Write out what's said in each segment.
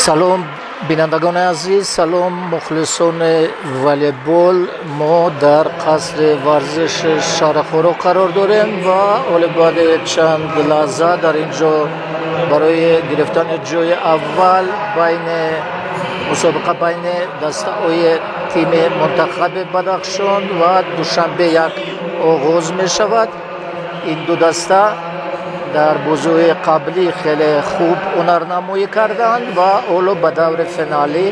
Салом, бинандагони азиз, салом, мухлисони волейбол. Мо дар қасри варзиши шаҳри Хоруғ қарор дорем ва ҳоло баъди чанд лаҳза дар ин ҷо барои гирифтани ҷои аввал байни мусобиқа байни дастаҳои тими мунтахаби Бадахшон ва Душанбе як оғоз мешавад. Ин ду даста дар бозиҳои қаблӣ хеле хуб ҳунарнамоӣ карданд ва ҳоло ба даври финалӣ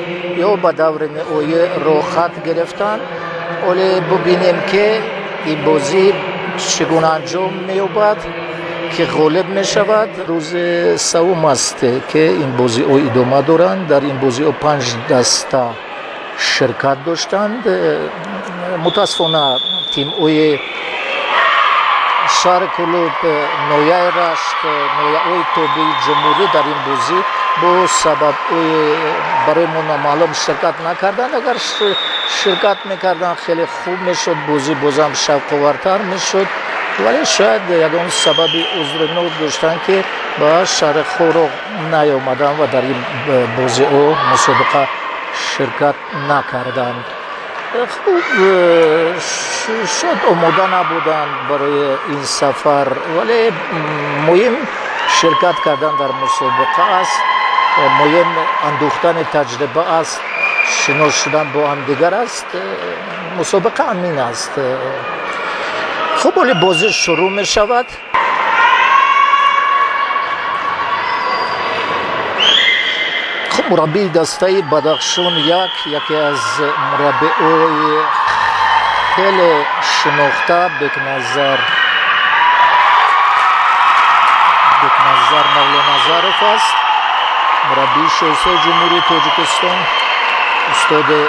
ё ба даври ниҳоӣ роҳхат гирифтанд. Ҳоле бубинем, ки ин бозӣ чӣ гуна анҷом меёбад, ки ғолиб мешавад. Рӯзи севум аст, ки ин бозиҳо идома доранд. Дар ин бозиҳо панҷ даста ширкат доштанд. Мутаассифона, тимҳои шаҳри Кӯлоб, ноҳияи Рашт, ноҳияҳои тобеи ҷумҳурӣ дар ин бозӣ бо сабабҳои барои мо номаълум ширкат накарданд. Агар ширкат мекарданд, хеле хуб мешуд, бозӣ бозам шавқовартар мешуд, вале шояд ягон сабаби узрнок доштанд, ки ба шаҳри Хоруғ наёмаданд ва дар ин бозиҳо мусобиқа ширкат накарданд. Хуб, шояд омода набуданд барои ин сафар, вале муҳим ширкат кардан дар мусобиқа аст, муҳим андӯхтани таҷриба аст, шинос шудан бо ҳамдигар аст. Мусобиқа ҳамин аст. Хуб, ҳоли бозӣ шурӯъ мешавад. Хуб, мураббии дастаи Бадахшон як, яке аз мураббиҳои хеле шинохта, Бекназар Мавлоназаров аст, мураббии шоистаи Ҷумҳурии Тоҷикистон, устоди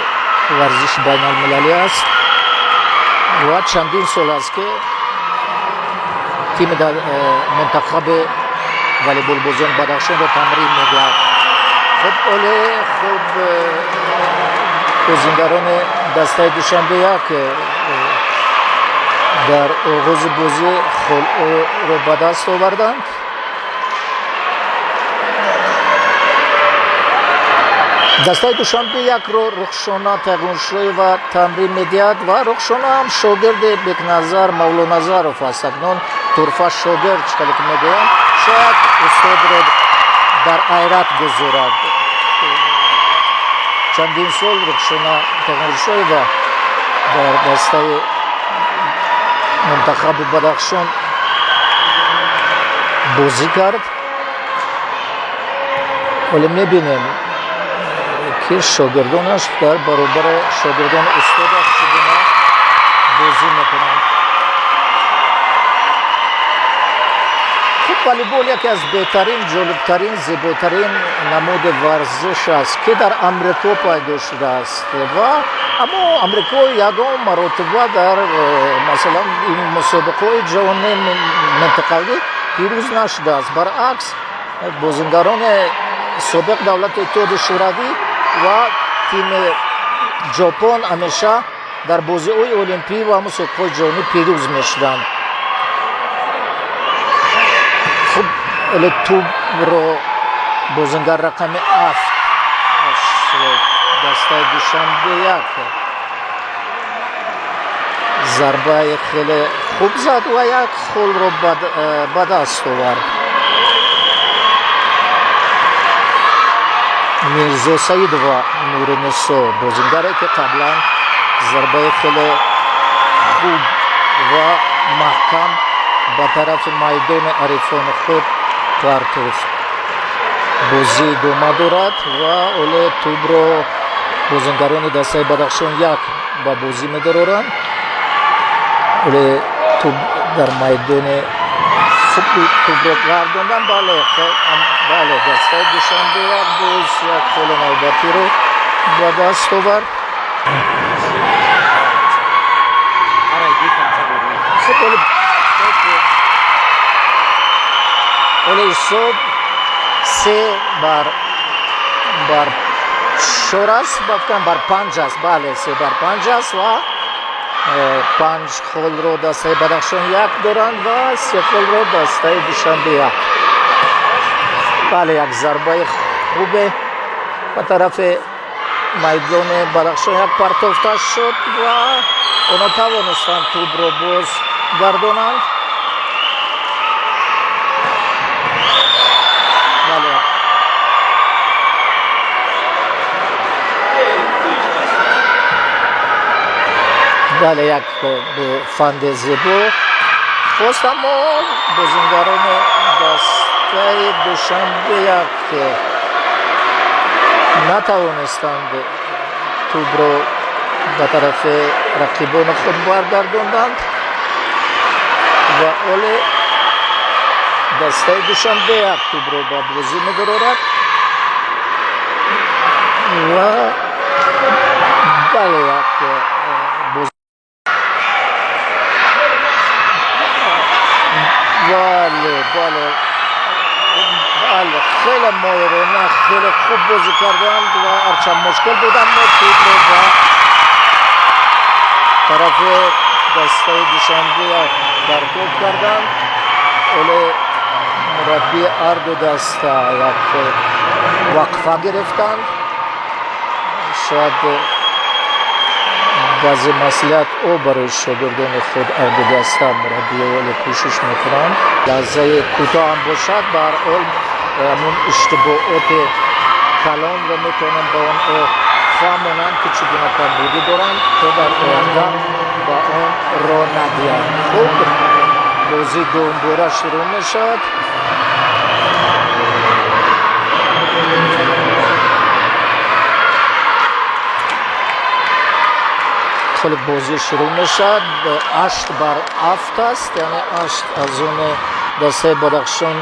варзиши байналмилалӣ аст ва чандин сол аст, ки тими мунтахаби волейболбозони Бадахшонро тамрин медиҳад. Хуб, оле хуб, бозингарони дастаи Душанбе як дар оғози бозӣ холҳоро ба даст оварданд. Дастаи Душанбе якро Рухшона Тайғуншоева тамрин медиҳад ва Рухшона ҳам шогирди Бекназар Мавлоназаров аст. Акнун турфа шогирд, чӣ хеле ки мегӯянд, шояд устодро дар ҳайрат гузорад. Чандин сол Рухшона Тайғуншоева дар дастаи мунтахаби Бадахшон бозӣ кард. Ҳоле мебинем, ки шогирдонаш дар баробари шогирдони устодаш чӣ гуна бозӣ мекунанд. Хуб, волейбол яке аз беҳтарин, ҷолибтарин, зеботарин намуди варзиш аст, ки дар Амрико пайдо шудааст, ва аммо Амрико ягон маротиба дар масалан ин мусобиқаҳои ҷаҳонӣ, минтақавӣ пирӯз нашудааст. Баръакс, бозингарони собиқ давлати Иттиҳоди Шӯравӣ ва тими Ҷопон ҳамеша дар бозиҳои олимпӣ ва мусобиқаҳои ҷаҳонӣ пирӯз мешуданд. Хуб, оле тӯбро бозингар рақами 7 дастаи Душанбе як зарбаи хеле хуб зад ва як холро ба даст овард. Мирзо Саидова Нуринисо, бозингаре, ки қаблан зарбаи хеле хуб ва маҳкам ба тарафи майдони ҳарифони худ партофт. Бозӣ идома дорад ва ҳоло тӯбро бозингарони дастаи Бадахшон як ба бозӣ медароранд. Ҳоле тӯб дар майдони хуб тӯбро гардондан. Бале, бале, дастаи Душанбе як боз як холи навбатиро ба даст овард. Хуб, ҳоле ҳисоб 3 бар 4 аст, ба фикрам бар 5 аст. Бале, 3 бар 5 аст ва 5 холро дастаи Бадахшон як доранд ва 3 холро дастаи Душанбе як. Бале, як зарбаи хубе. Ба тарафи майдони Бадахшон як партофта шуд ва онҳо тавонистанд тӯбро боз гардонанд. Бале, бале, як фанди зебо хост, аммо бозингарони дастаи Душанбе як натавонистанд тӯбро ба тарафи рақибони худ баргардонданд ва оле дастаи Душанбе як тӯбро ба бозӣ медарорад ва бале, як бале, бале, бале, хеле моҳирона, хеле хуб бозӣ карданд ва ҳарчанд мушкил буд, аммо тӯбро ба тарафи дастаи Душанбе партоб карданд. Оле мураббии ҳарду даста як вақфа гирифтанд. Шояд баъзе маслиҳатҳо барои шогирдони худ ҳарду даста мураббиёле кӯшиш мекунанд. Лаҳзаи кӯтоҳ ҳам бошад, ба ҳар ҳол ҳамун иштибоҳоти калонро метавонанд ба онҳо фаҳмонанд, ки чӣ гуна камбудӣ доранд, то дар оянда ба он роҳ надиҳанд. Хуб, бозӣ дуюмбора шурӯъ мешавад. Хеле бозӣ шурӯъ мешавад. 8 бар 7 аст, яъне 8 аз они дастаи Бадахшон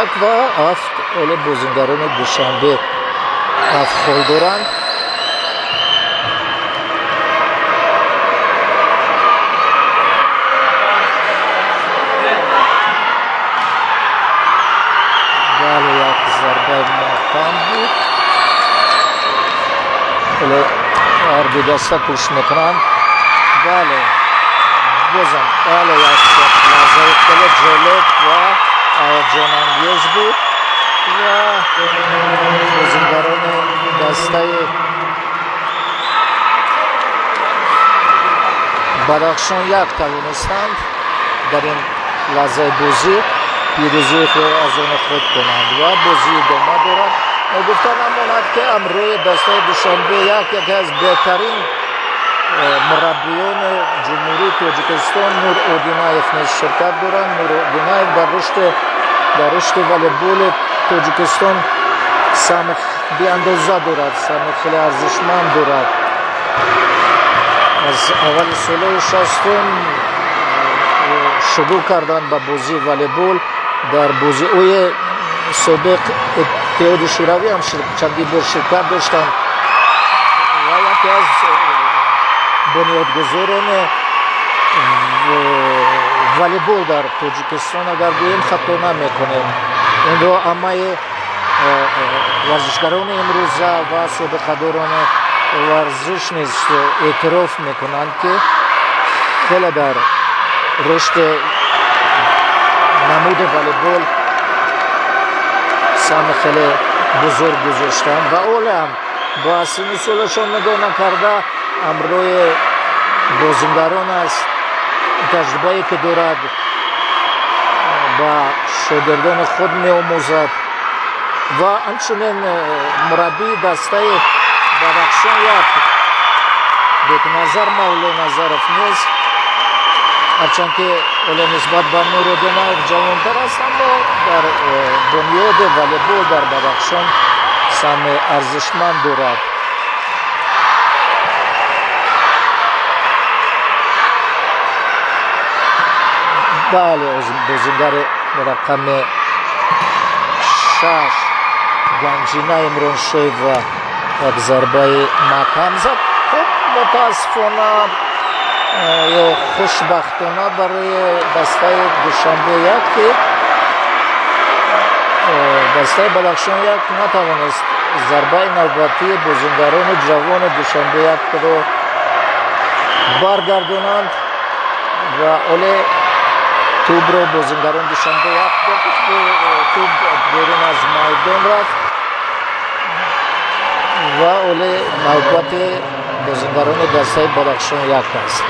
як ва 7 оли бозингарони Душанбе 7 хол доранд. Бале, як зарбаи маҳкам буд. Ҳоло ҳарду даста кӯшиш мекунанд. Бале, бозам, бале, як лаҳзаи хеле ҷолиб ва ҳаяҷонангез буд ва бозингарони дастаи Бадахшон як тавонистанд дар ин лаҳзаи бозӣ пирӯзии худро аз они худ кунанд ва бозӣ идома дорад. Ногуфта намонад, ки ҳамроҳи дастаи Душанбе як яке аз беҳтарин мураббиёни Ҷумҳурии Тоҷикистон Нур Одинаев низ ширкат доранд. Нур Одинаев дар рушди волейболи Тоҷикистон саҳми беандоза дорад, саҳми хеле арзишманд дорад. Аз аввали солҳои 60-ум шурӯъ карданд ба бозии волейбол. Дар бозиҳои собиқ Иттиҳоди Шӯравӣ ҳам чандин бор ширкат доштанд ва яке аз бунёдгузорони волейбол дар Тоҷикистон агар гӯем, хато намекунем. Инро ҳамаи варзишгарони имрӯза ва собиқадорони варзиш низ эътироф мекунанд, ки хеле дар рушди намуди волейбол саҳми хеле бузург гузоштанд ва ҳоле ҳам ба синну солашон нигоҳ накарда ҳамроҳи бозингарон аст. Таҷрибае ки дорад, ба шогирдони худ меомӯзад. Ва ҳамчунин мураббии дастаи Бадахшон як Бекназар Мавлоназаров низ, ҳарчанд ки ҳоло нисбат ба Нуродинаев ҷавонтар аст, аммо дар бунёди волейбол дар Бадахшон саҳми арзишманд дорад. Бале, бозингари рақами 6 Ганҷина Имроншоева як зарбаи маҳкам зад. Хуб, мутаассифона ё хушбахтона барои дастаи Душанбе як, ки дастаи Бадахшон як натавонист зарбаи навбатии бозингарони ҷавони Душанбе якро баргардонанд ва оле тӯбро бозингарон Душанбе як тӯб берун аз майдон рафт. Ва ҳоле навбати бозингарони дастаи Бадахшон як аст.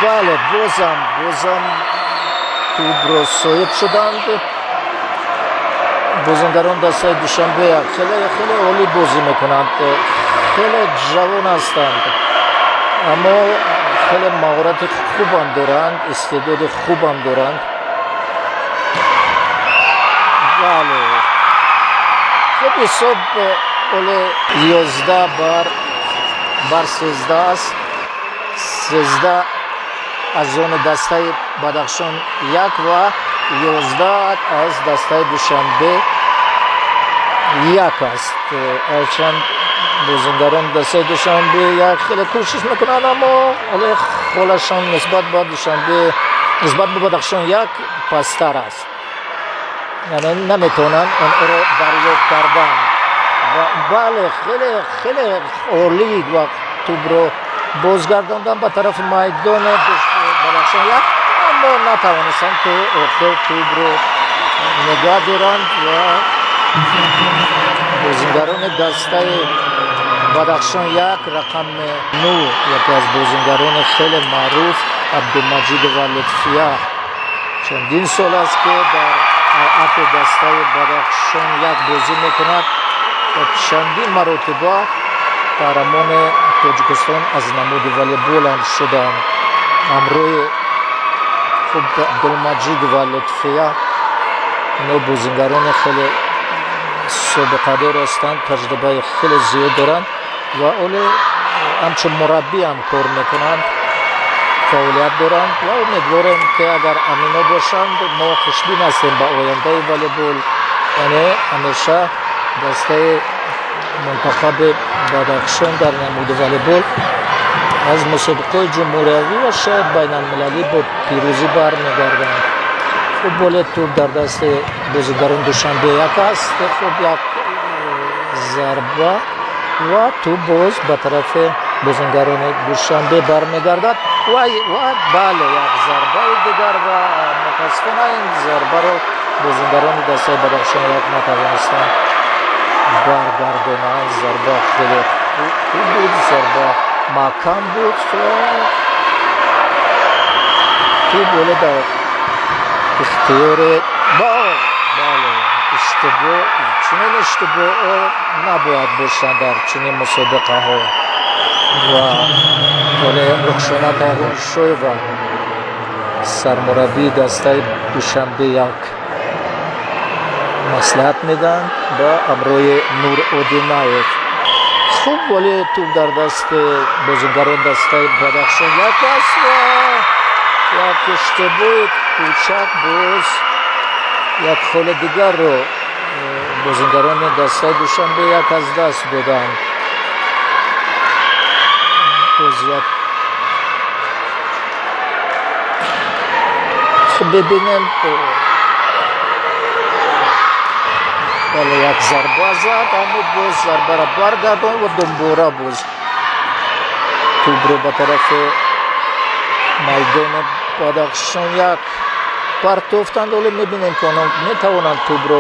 Бале, бозам тӯбро соҳиб шуданд бозингарон дастаи Душанбе як. Хеле хеле олӣ бозӣ мекунанд, хеле ҷавон ҳастанд, аммо хеле маҳорати хубам доранд, истеъдоди хубам доранд. Бале, хуб, ҳисоб ҳоле 11 бар 13 аст. 13 аз они дастаи Бадахшон як ва 11 аз дастаи Душанбе як аст. Ҳарчанд бозингарони дастаи Душанбе як хеле кӯшиш мекунанд, аммо ҳоле холашон нисбат ба Душанбе, нисбат ба Бадахшон як пасттар аст, яъне наметавонанд онҳоро дарёб кардан. Ва бале, хеле хеле олӣ ва тӯбро бозгардондан ба тарафи майдони Бадахшон як, аммо натавонистанд то охир тӯбро нигоҳ доранд ва бозингарони дастаи Бадахшон як, рақами 9, яке аз бозингарони хеле маъруф Абдумаҷидова Лутфия, чандин сол аст, ки дар ҳайати дастаи Бадахшон як бозӣ мекунад ва чандин маротиба қаҳрамони Тоҷикистон аз намуди волейболам шуданд. Ҳамроҳи хуб Абдулмаҷидова Лутфия, ино бозингарони хеле собиқадор ҳастанд, таҷрибаи хеле зиёд доранд ва ҳоле ҳамчун мураббӣ ҳам кор мекунанд, фаъолият доранд. Ва умедворем, ки агар амино бошанд, мо хушбин ҳастем ба ояндаи волейбол, яъне ҳамеша дастаи мунтахаби Бадахшон дар намуди волейбол аз мусобиқаҳои ҷумҳуриявӣ ва шояд байналмилалӣ бо пирӯзӣ бармегарданд. Хуб, боле тӯб дар дасти бозигарон Душанбе як аст. Хуб, як зарба ва тӯб боз ба тарафи бозингарони Душанбе бармегардад. Ва бале, як зарбаи дигар ва мутаассифона ин зарбаро бозингарони дастаи Бадахшон як натавонистанд баргардонанд. Зарба хеле хуб буд, зарба маҳкам буд. Тӯб боле дар ихтиёри, бале, иштибоҳ, чунин иштибоҳҳо набояд бошанд дар чунин мусобиқаҳо. Ва ҳоле Рухшона Тайғуншоева, сармураббии дастаи Душанбе як, маслиҳат медиҳанд ба ҳамроҳи Нур Одинаев. Хуб, вале тӯб дар дасти бозингарон дастаи Бадахшон як аст ва як иштибоҳи кӯчак боз як холи дигарро бозингарони дастаи Душанбе як аз даст доданд. Боз як, хуб, бибинем. Бале, як зарба зад, аммо боз зарбаро баргардон ва дубора боз тӯбро ба тарафи майдони Бадахшон як партофтанд. Ҳоле мебинем, ки онҳо метавонанд тӯбро,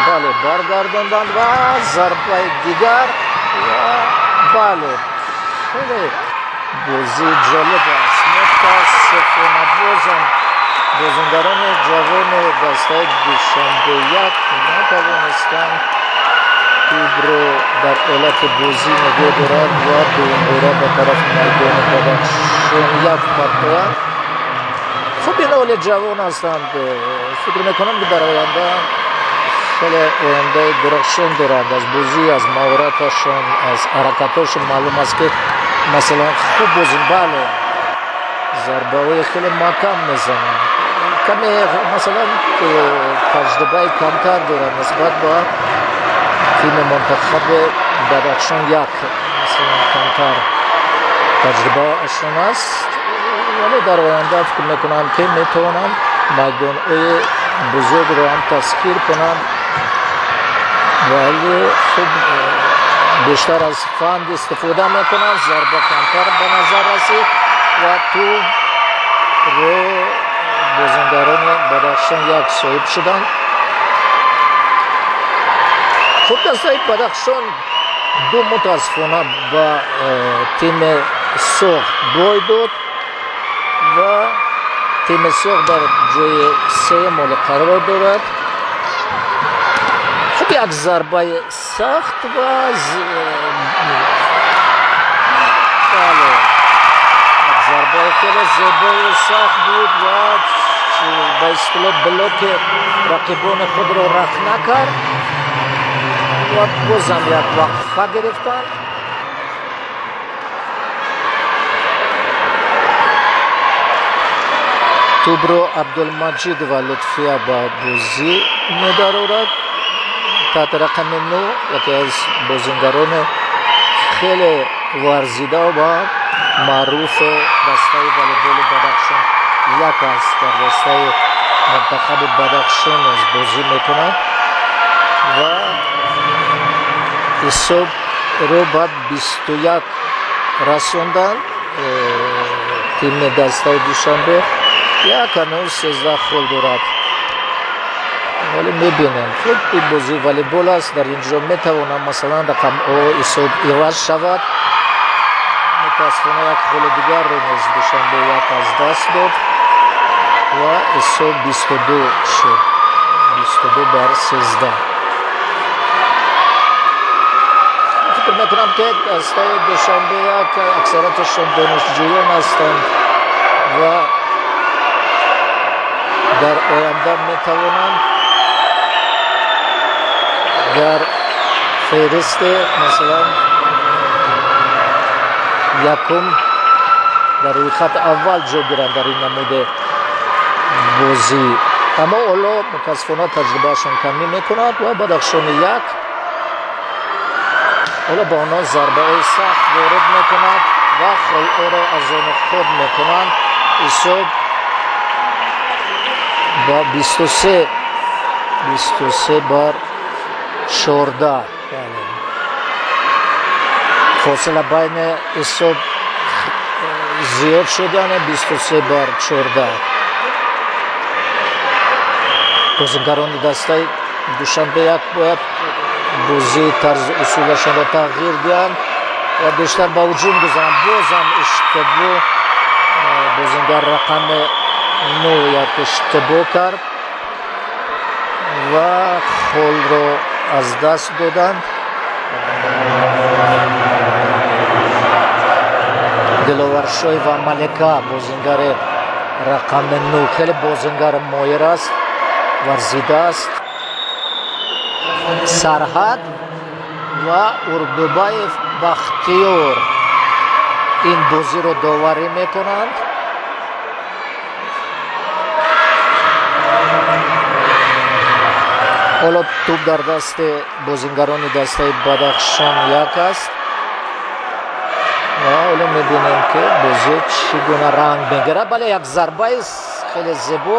бале, баргардонданд ва зарбаи дигар. Ва бале, хеле бозии ҷолиб аст. Мутаассифона, бозам бозингарони ҷавони дастаи Душанбе як натавонистанд тӯбро дар ҳолати бозӣ нигоҳ дорад ва дубора ба тарафи майдони Бадахшон як партоянд. Хуб, ино ҳоле ҷавон ҳастанд, фикр мекунам, ки дар оянда хеле ояндаи дурахшон доранд. Аз бозӣ, аз маҳораташон, аз ҳаракатҳошон маълум аст, ки масалан хуб бозӣ, бале, зарбаҳои хеле маҳкам мезананд. Каме масалан таҷрибаи камтар доранд нисбат ба тими мунтахаби Бадахшон як, масалан камтар таҷрибаашон аст, вале дар оянда фикр мекунам, ки метавонанд майдонҳои бузургро ҳам тасхир кунанд. Вале хуб, Бештар аз фанд истифода мекунанд, зарба камтар ба назар расид ва тӯбро бозингарони Бадахшон як соҳиб шуданд. Хуб, дастаи Бадахшон ду мутаассифона ба тими Суғд бой дод ва тими Суғд дар ҷои сеюм ҳоло қарор дорад. Хуб, як зарбаи сахт ва бале, як зарбаи хеле зебою сахт буд ва ба истилоҳ блоки рақибони худро рахна кард ва бозам як вақфа гирифтанд. Тӯбро Абдулмаҷидова Лутфия ба бозӣ медарорад таҳти рақами 9, яке аз бозингарони хеле варзида ва маъруфи дастаи волейболи Бадахшон як аст. Дар дастаи мунтахаби Бадахшон низ бозӣ мекунад ва ҳисобро ба 21 расонданд. Тими дастаи Душанбе як ҳанӯз 13 хол дорад, вале мебинем, хуб, ин бозии волейбол аст, дар ин ҷо метавонам масалан рақамҳо ҳисоб иваз шавад. Мутаассифона, як холи дигарро низ Душанбе як аз даст дод ва ҳисоб 22 шуд, 22 бар 13. Фикр мекунам, ки дастаи Душанбе як аксарияташон донишҷӯён ҳастанд ва дар оянда метавонанд дар феҳристи масалан якум, дар рӯйхати аввал ҷо гиранд дар ин намуди бозӣ, аммо ҳоло мутаассифона таҷрибаашон камӣ мекунад. Ва Бадахшони як ҳоло ба онҳо зарбаҳои сахт ворид мекунад ва холҳоро аз они худ мекунанд. Ҳисоб ба 23, 23 бар 14, фосила байни ҳисоб зиёд шуд, яъне 23 бар 14. Бозингарони дастаи Душанбе як бояд бозии тарзи усулашонро тағйир диҳанд ва бештар ба ҳуҷум гузаранд. Бозам иштибоҳ, бозингар рақами 9 як иштибоҳ кард ва холро аз даст доданд. Диловаршоева Малика, бозингари рақами 9, хеле бозингари моҳир аст, варзида аст. Сарҳад ва Урдубаев Бахтиёр ин бозиро доварӣ мекунанд. Ҳоло тӯб дар дасти бозингарони дастаи Бадахшон як аст ва ҳоло мебинем, ки бозӣ чӣ гуна ранг мегирад. Бале, як зарбаи хеле зебо,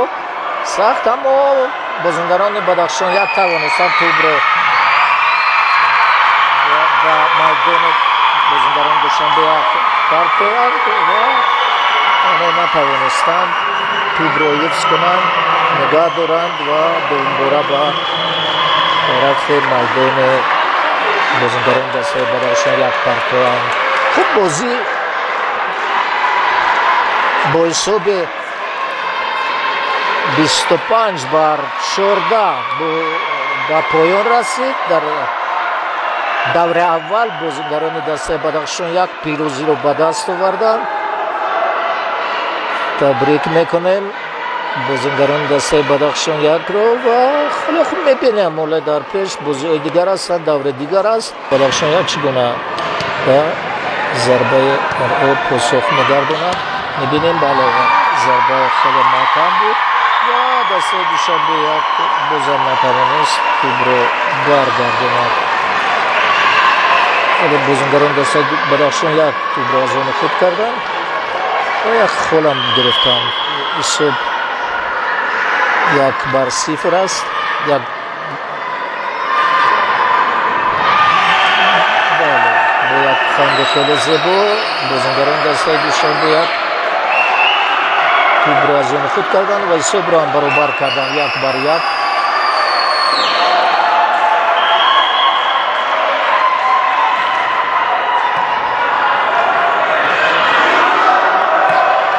сахт, аммо бозингарони Бадахшон як тавонистанд тӯбро ба майдони бозингарони Душанбе як партоянд ва онҳо натавонистанд тӯбро ҳифз кунанд, нигаҳ доранд ва дубора ба тарафи майдони бозингарони дастаи Бадахшон як партоянд. Хуб, бозӣ бо ҳисоби 25 бар 14 ба поён расид. Дар даври аввал бозингарони дастаи Бадахшон як пирӯзиро ба даст оварданд. Табрик мекунем бозингарони дастаи Бадахшон якро ва хеле хуб мебинем, ҳоло дар пеш бозиҳои дигар ҳастанд, даври дигар аст. Бадахшон як чӣ гуна ба зарбаи онҳо посух мегардонад, мебинем. Бале, зарбаи хеле маҳкам буд ва дастаи Душанбе як бозам натавонист тӯбро баргардонад. Бозингарони дастаи Бадахшон як тӯбро аз они худ карданд ва як холам гирифтанд. Ҳисоб 1 бар 0 аст. Як Лабханди хеле зебо. Бозингарони дастаи Душанбе як тӯбро аз они худ карданд ва ҳисобро ҳам баробар карданд 1-1.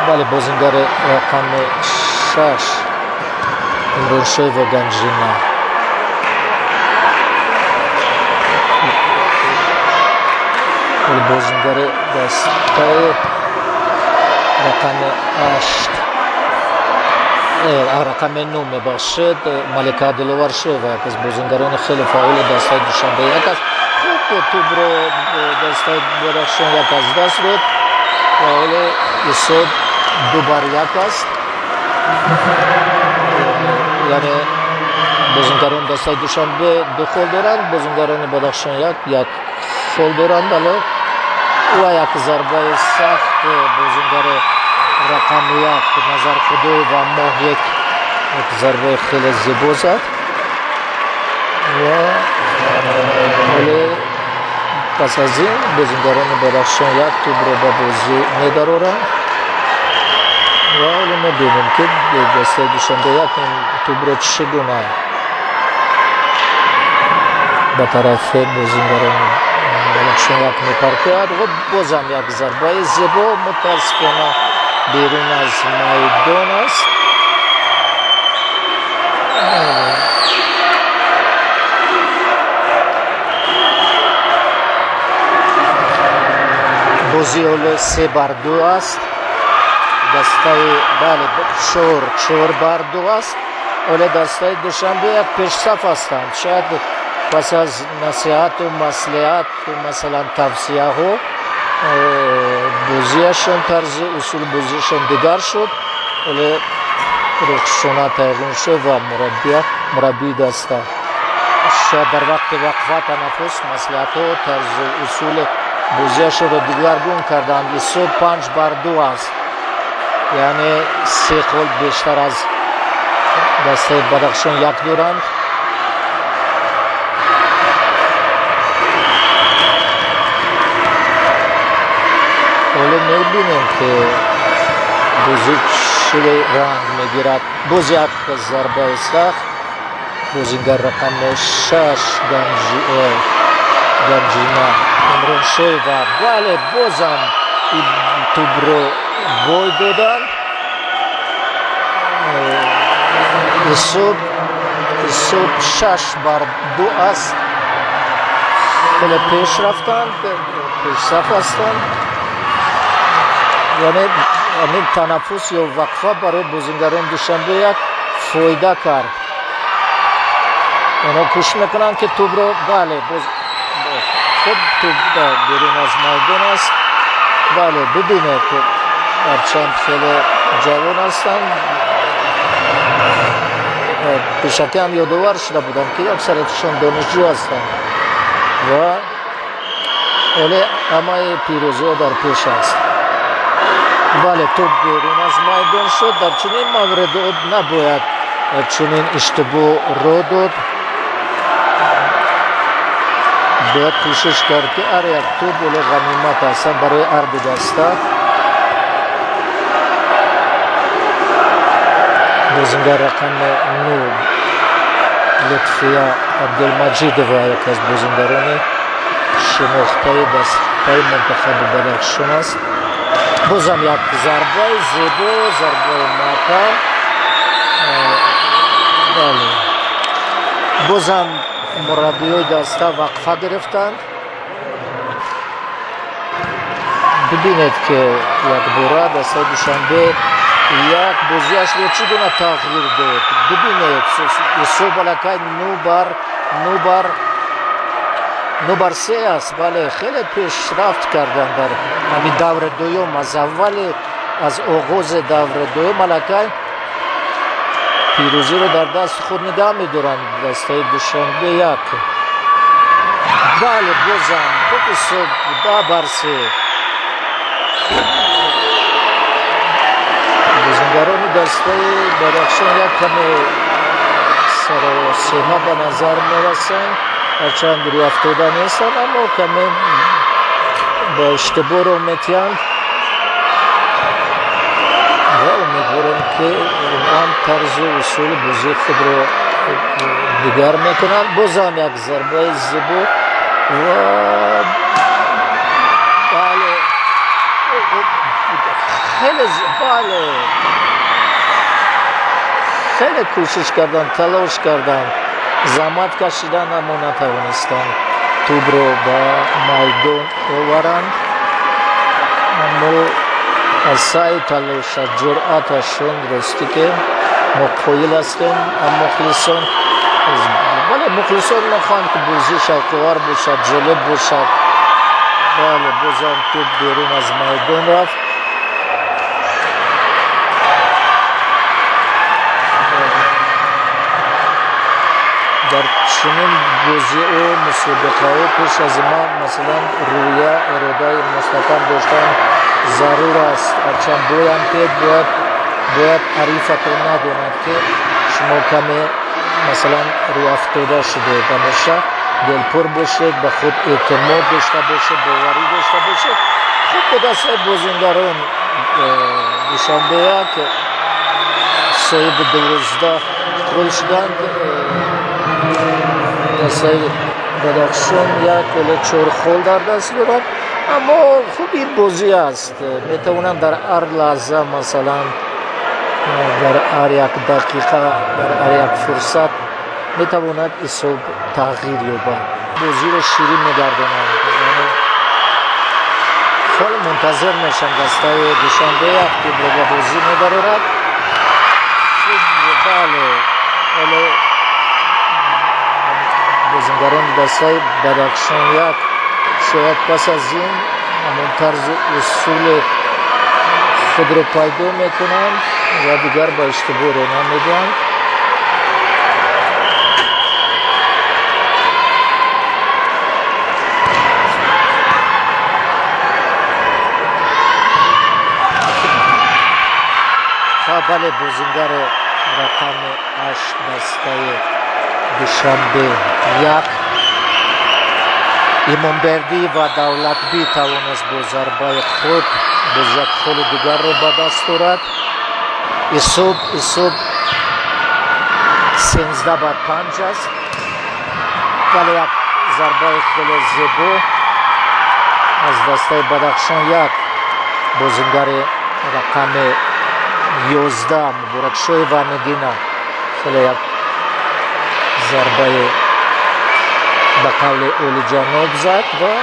Бале, бозингари рақами 6 Имроншоева Ганҷина. Бозингари дастаи рақами 8, рақами 9 мебахшед, Малика Диловаршоева, як аз бозингарони хеле фаъоли дастаи Душанбе як аст. Хуб, тӯбро дастаи Бадахшон як аз даст дод ва ҳоло ҳисоб 2-1 аст. Яъне бозингарони дастаи Душанбе 2 хол доранд, бозингарони Бадахшон як хол доранд. Ало ва як зарбаи сахт бозингари рақами 1 Назар Худоева Моҳ як зарбаи хеле зебо зад ва ҳоло пас аз ин бозингарони Бадахшон як тӯбро ба бозӣ медароранд ва ҳоло мебинем, ки дастаи Душанбе як ин тӯбро чӣ гуна ба тарафи бозингарони Бадахшон як мепартояд. Ва бозам як зарбаи зебо, мутаассифона берун аз майдон аст. Бозӣ ҳоло 3-2 аст. Дастаи, бале, 4-2 аст. Ҳоло дастаи Душанбе як пешсаф ҳастанд. Шояд пас аз насиҳату маслиҳату масалан тавсияҳо бозиашон, тарзи усули бозиашон дигар шуд. Ҳоло Рухшона Тайғуншо ва мураббии даста шояд дар вақти вақфа, танаффус маслиҳатҳо, тарзу усули бозиашонро дигаргун карданд. Ҳисоб 5-2 аст, яъне 3 хол бештар аз дастаи Бадахшон як доранд. Ҳоло мебинем, ки бозӣ чӣ ранг мегирад. Боз як зарбаи сахт, бозингар рақами 6 Ганҷина Имроншоева. Бале, бозам тӯбро бой доданд. Ҳисоб 6-2 аст. Хеле пеш рафтанд, пешсаф ҳастанд. Яъне ҳамин танаффус ё вақфа барои бозингарони Душанбе як фоида кард. Онҳо кӯшиш мекунанд, ки тӯбро, бале, боз хуб тӯб берун аз майдон аст. Бале, бибинед, ҳарчанд хеле ҷавон ҳастанд, пешакӣ ҳам ёдовар шуда буданд, ки аксариятшон донишҷӯ ҳастанд ва ҳоле ҳамаи пирӯзиҳо дар пеш аст. Бале, тӯб берун аз майдон шуд. Дар чунин маврид набояд чунин иштибоҳ ро дод. Бояд кӯшиш кард, ки ҳар як тӯб оле ғанимат ҳастанд барои ҳар ду даста. Бозингар рақами 9 Лутфия Абдулмаҷидова, яке аз бозингарони шинохтаи дастаи мунтахаби Бадахшон аст. Бозам як зарбаи зебо, зарбаи маҳкам. Бале, бозам мураббиёи даста вақфа гирифтанд. Бибинед, ки якбора дастаи Душанбе як бозиашро чӣ гуна тағйир дод. Бибинед, ҳисоб аллакай 9-3 аст. Бале, хеле пешрафт карданд дар ҳамин даври дуюм. Аз аввали, аз оғози даври дуюм аллакай пирӯзиро дар дасти худ нигаҳ медоранд дастаи Душанбе як. Бале, бозам хуб, ҳисоб 10-3. Бозингарони дастаи Бадахшон як каме саросема ба назар мерасанд, ҳарчанд рӯафтода нестанд, аммо каме ба иштибоҳ роҳ метиҳанд ва умедворем, ки он тарзу усули бозии худро дигар мекунанд. Бозам як зарбаи зебо ва бале, хеле, бале, хеле кӯшиш карданд, талош карданд, заҳмат кашиданд, аммо натавонистанд тӯбро ба майдон оваранд. Аммо аз саъю талош, аз ҷуръаташон ростӣ ки мо қоил ҳастем. Мухлисон, бале, мухлисон мехоҳанд, ки бозӣ шавқовар бошад, ҷолиб бошад. Бале, бозам тӯб берун аз майдон рафт. Дар чунин бозиҳо, мусобиқаҳо пеш аз ман, масалан, рӯя, иродаи мустаҳкам доштан зарур аст. Ҳарчанд боям пед бояд ҳарифатон надонад, ки шумо каме, масалан, рӯафтода шудед. Ҳамеша дилпур бошед, ба худ эътимод дошта бошед, боварӣ дошта бошед. Хуб, бо дастаи бозингарон Душанбе як соҳиби 12 гол шуданд. Дастаи Бадахшон як ҳоло чор хол дар даст дорад. Аммо хуб, ин бозӣ аст, метавонанд дар ҳар лаҳза, масалан, дар ҳар як дақиқа, дар ҳар як фурсат метавонад ҳисоб тағйир ёбад. Бозиро ширин мегардонанд, яъне хеле мунтазир мешаванд. Дастаи Душанбе як тӯбро ба бозӣ мебарорад. Бале, ҳоло бозингарони дастаи Бадахшон як шояд пас аз ин ҳамон тарзу усули худро пайдо мекунанд ва дигар ба иштибоҳ роҳ намедиҳанд. Бале, бозингари рақами 8 дастаи Душанбе як Имомбердӣ ва Давлатбӣ тавонист бо зарбаи худ боз як холи дигарро ба даст орад. Ҳисоб 13 бар 5 аст. Бале, як зарбаи хеле зебо аз дастаи Бадахшон як, бозингари рақами 11 Муборакшоева Нигина хеле як зарбаи ба қавли олиҷаноб зад ва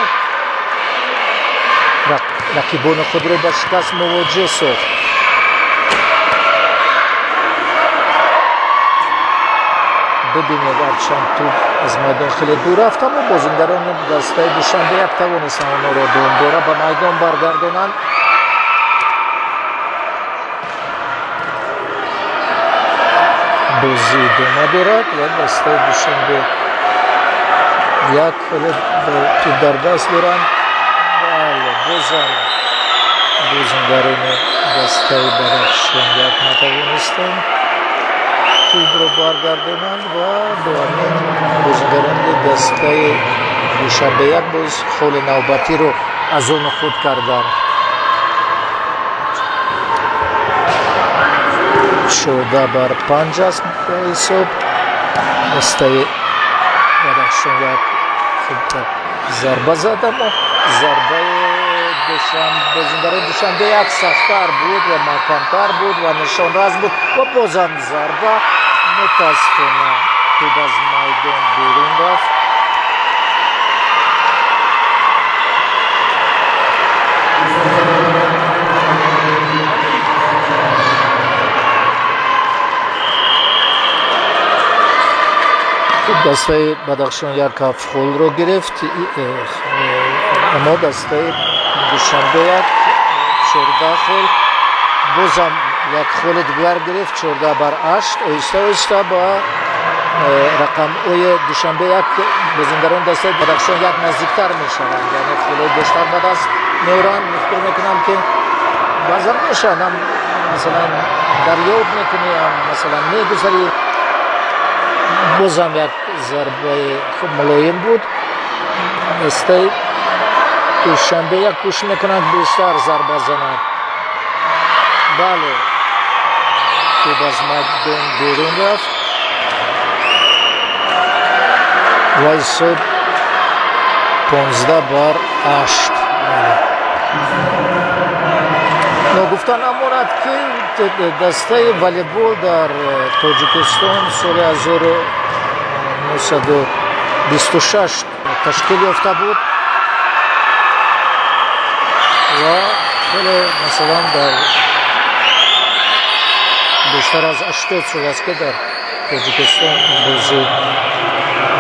рақибони худро ба шикаст мувоҷеҳ сохт. Бибинед, ҳарчанд тӯб аз майдон хеле дур рафт, аммо бозингарони дастаи Душанбе як тавонистанд онҳоро дубора ба майдон баргардонанд. Бозӣ идома дорад ва дастаи Душанбе як ҳоло тӯб дар даст доранд. Бале, бозам бозингарони дастаи Бадахшон як натавонистанд тӯбро баргардонанд ва бо ҳамин бозингарони дастаи Душанбе як боз холи навбатиро аз ону худ карданд. 14 бар 5 аст ҳисоб. Дастаи Бадахшон як хуб зарба зад, аммо зарбаи бозингарони Душанбе як сахттар буд ва маҳкамтар буд ва нишонрас буд. Ва бозам зарба, мутаассифона, тӯб аз майдон берун рафт. Хуб, дастаи Бадахшон як ҳафт холро гирифт, аммо дастаи Душанбе як 14 хол, бозам як холи дигар гирифт, 14 бар 8. Оҳиста оҳиста ба рақамҳои Душанбе як бозингарони дастаи Бадахшон як наздиктар мешаванд, яъне холҳои бештар ба даст меоранд. Фикр мекунам, ки баъзан мешаванд, ҳам, масалан, дарёб мекунӣ, ҳам, масалан, мегузарӣ. Бозам як зарбаи хуб, мулоим буд. Дастаи Душанбе як кӯшиш мекунад бештар зарба занад. Бале, тӯб аз майдон берун рафт ва ҳисоб 15 бар 8. Бале, ногуфта намонад, ки дастаи волейбол дар Тоҷикистон соли 1926 ташкил ёфта буд ва хеле, масалан, дар бештар аз 80 сол аст, ки дар Тоҷикистон бозӣ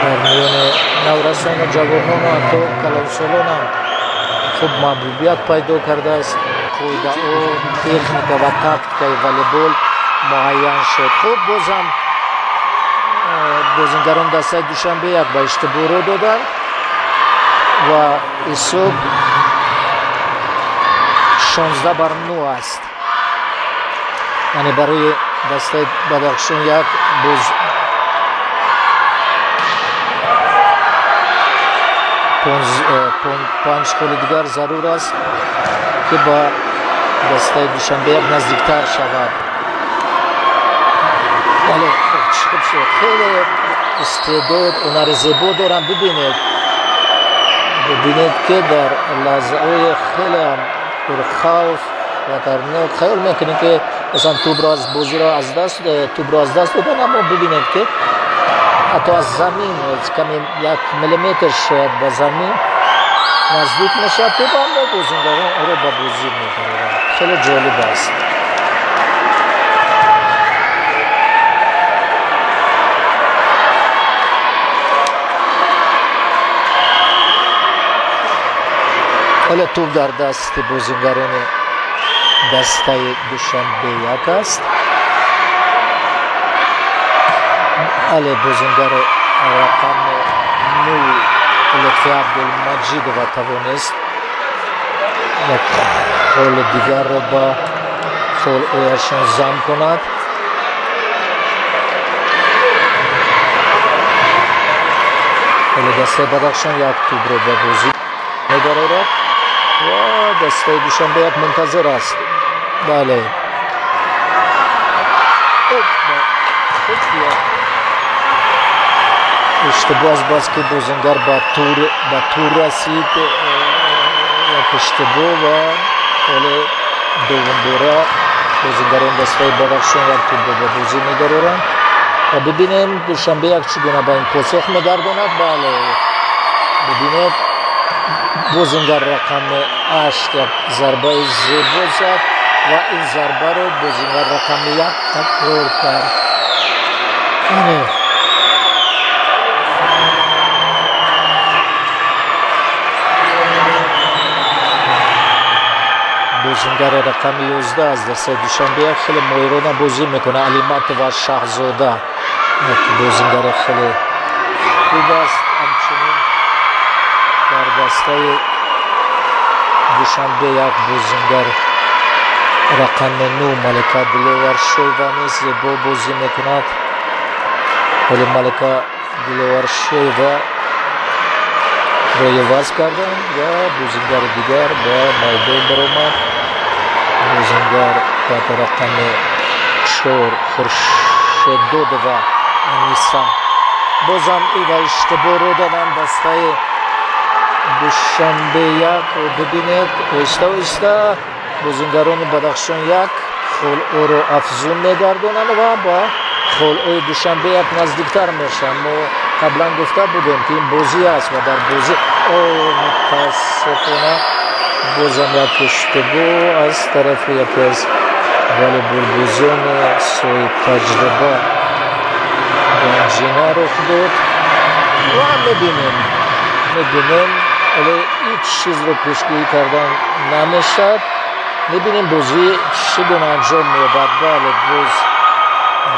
дар миёни наврасону ҷавонону ҳатто калонсолонам хуб маҳбубият пайдо кардааст. Қоидаҳо, техника ва тактикаи волейбол муайян шуд. Хуб, бозам бозингарон дастаи Душанбе як ба иштибоҳ рӯ доданд ва ҳисоб 16 бар 9 аст, яъне барои дастаи Бадахшон як боз панҷ холи дигар зарур аст, ки ба дастаи Душанбе як наздиктар шавад. Бале, хуб шуд. Хеле истеъдод, ҳунари зебо дорам. Бибинед, бибинед, ки дар лаҳзаҳои хелеам пурхавф, хатарнок хаёл мекунем, ки масалан тӯбро аз бозиро аз даст тӯбро аз даст додан, аммо бибинед, ки ҳатто аз замин каме, 1 миллиметр шояд, ба замин наздик мешавад тӯб, аммо бозингарон ӯро ба бозӣ мебароранд. Хеле ҷолиб аст. Ҳоло тӯб дар дасти бозингарони дастаи Душанбе як аст. Але, бозингари рақами 9 Лутфи Абдулмаҷидова тавонист як холи дигарро ба холҳояшон зам кунад. Ҳоло дастаи Бадахшон як тӯбро ба бозӣ мебарорад ва дастаи Душанбе як мунтазир аст. Бале, хуб, иштибоҳ аз бас ки бозингар ба тур расид, як иштибоҳ, ва ҳоло дуввумбора бозингарони дастаи Бадахшон як тӯбро ба бозӣ медароранд ва бибинем, Душанбе як чӣ гуна ба ин посух мегардонад. Бале, бибинед, бозингар рақами 8 як зарбаи зебо зад ва ин зарбаро бозингар рақами 1 такрор кард. Ане, бозингари рақами 11 аз дастаи Душанбе як хеле моҳирона бозӣ мекунад. Алиматова Шаҳзода як бозингари хеле хуб аст. Ҳамчунин дар дастаи Душанбе як бозингар рақами 9 Малика Диловаршоева низ зебо бозӣ мекунад. Ҳоло Малика Диловаршоева ро иваз карданд ва бозингари дигар ба майдон баромад. Бозингар таҳти рақами 4 Хуршеддодова Аниса. Бозам ива иштибоҳ рӯ доданд дастаи Душанбе як. Бибинед, оҳиста оҳиста бозингарони Бадахшон як холҳоро афзун мегардонанд ва ба холҳои Душанбе як наздиктар мешаванд. Мо қаблан гуфта будем, ки ин бозӣ аст ва дар бозӣ, о, мутаассифона, бозам як иштибоҳ аз тарафи яке аз волейболбозони соҳибтаҷриба Ганҷина рух дод ва мебинем, ҳоло ҳеҷ чизро пешгӯӣ кардан намешавад. Мебинем, бозӣ чӣ гуна анҷом меёбад. Бале, боз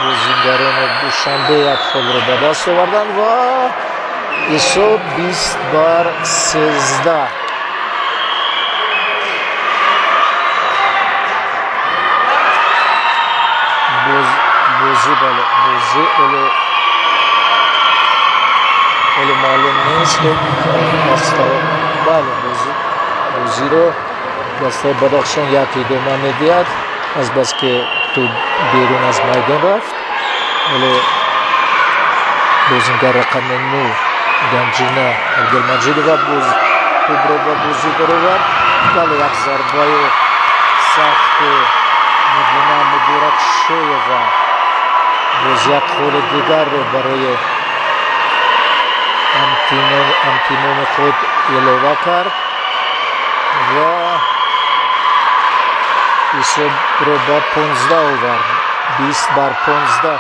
бозингарони Душанбе як холро ба даст оварданд ва ҳисоб 20 бар 13. Бозӣ, бале, бозӣ ҳоло маълум нест. Бале, бозӣ Бозиро дастаи Бадахшон як идома медиҳад, азбаски тӯб берун аз майдон рафт. Ҳоло бозингар рақами 9 Ганҷина Абдулмаҷидова боз тӯбро ба бозӣ даровард. Бале, як зарбаи сахти Мубина Муборакшоева боз як холи дигарро барои ҳамтимони худ илова кард ва ҳисобро ба 15 овард, 20 бар 15.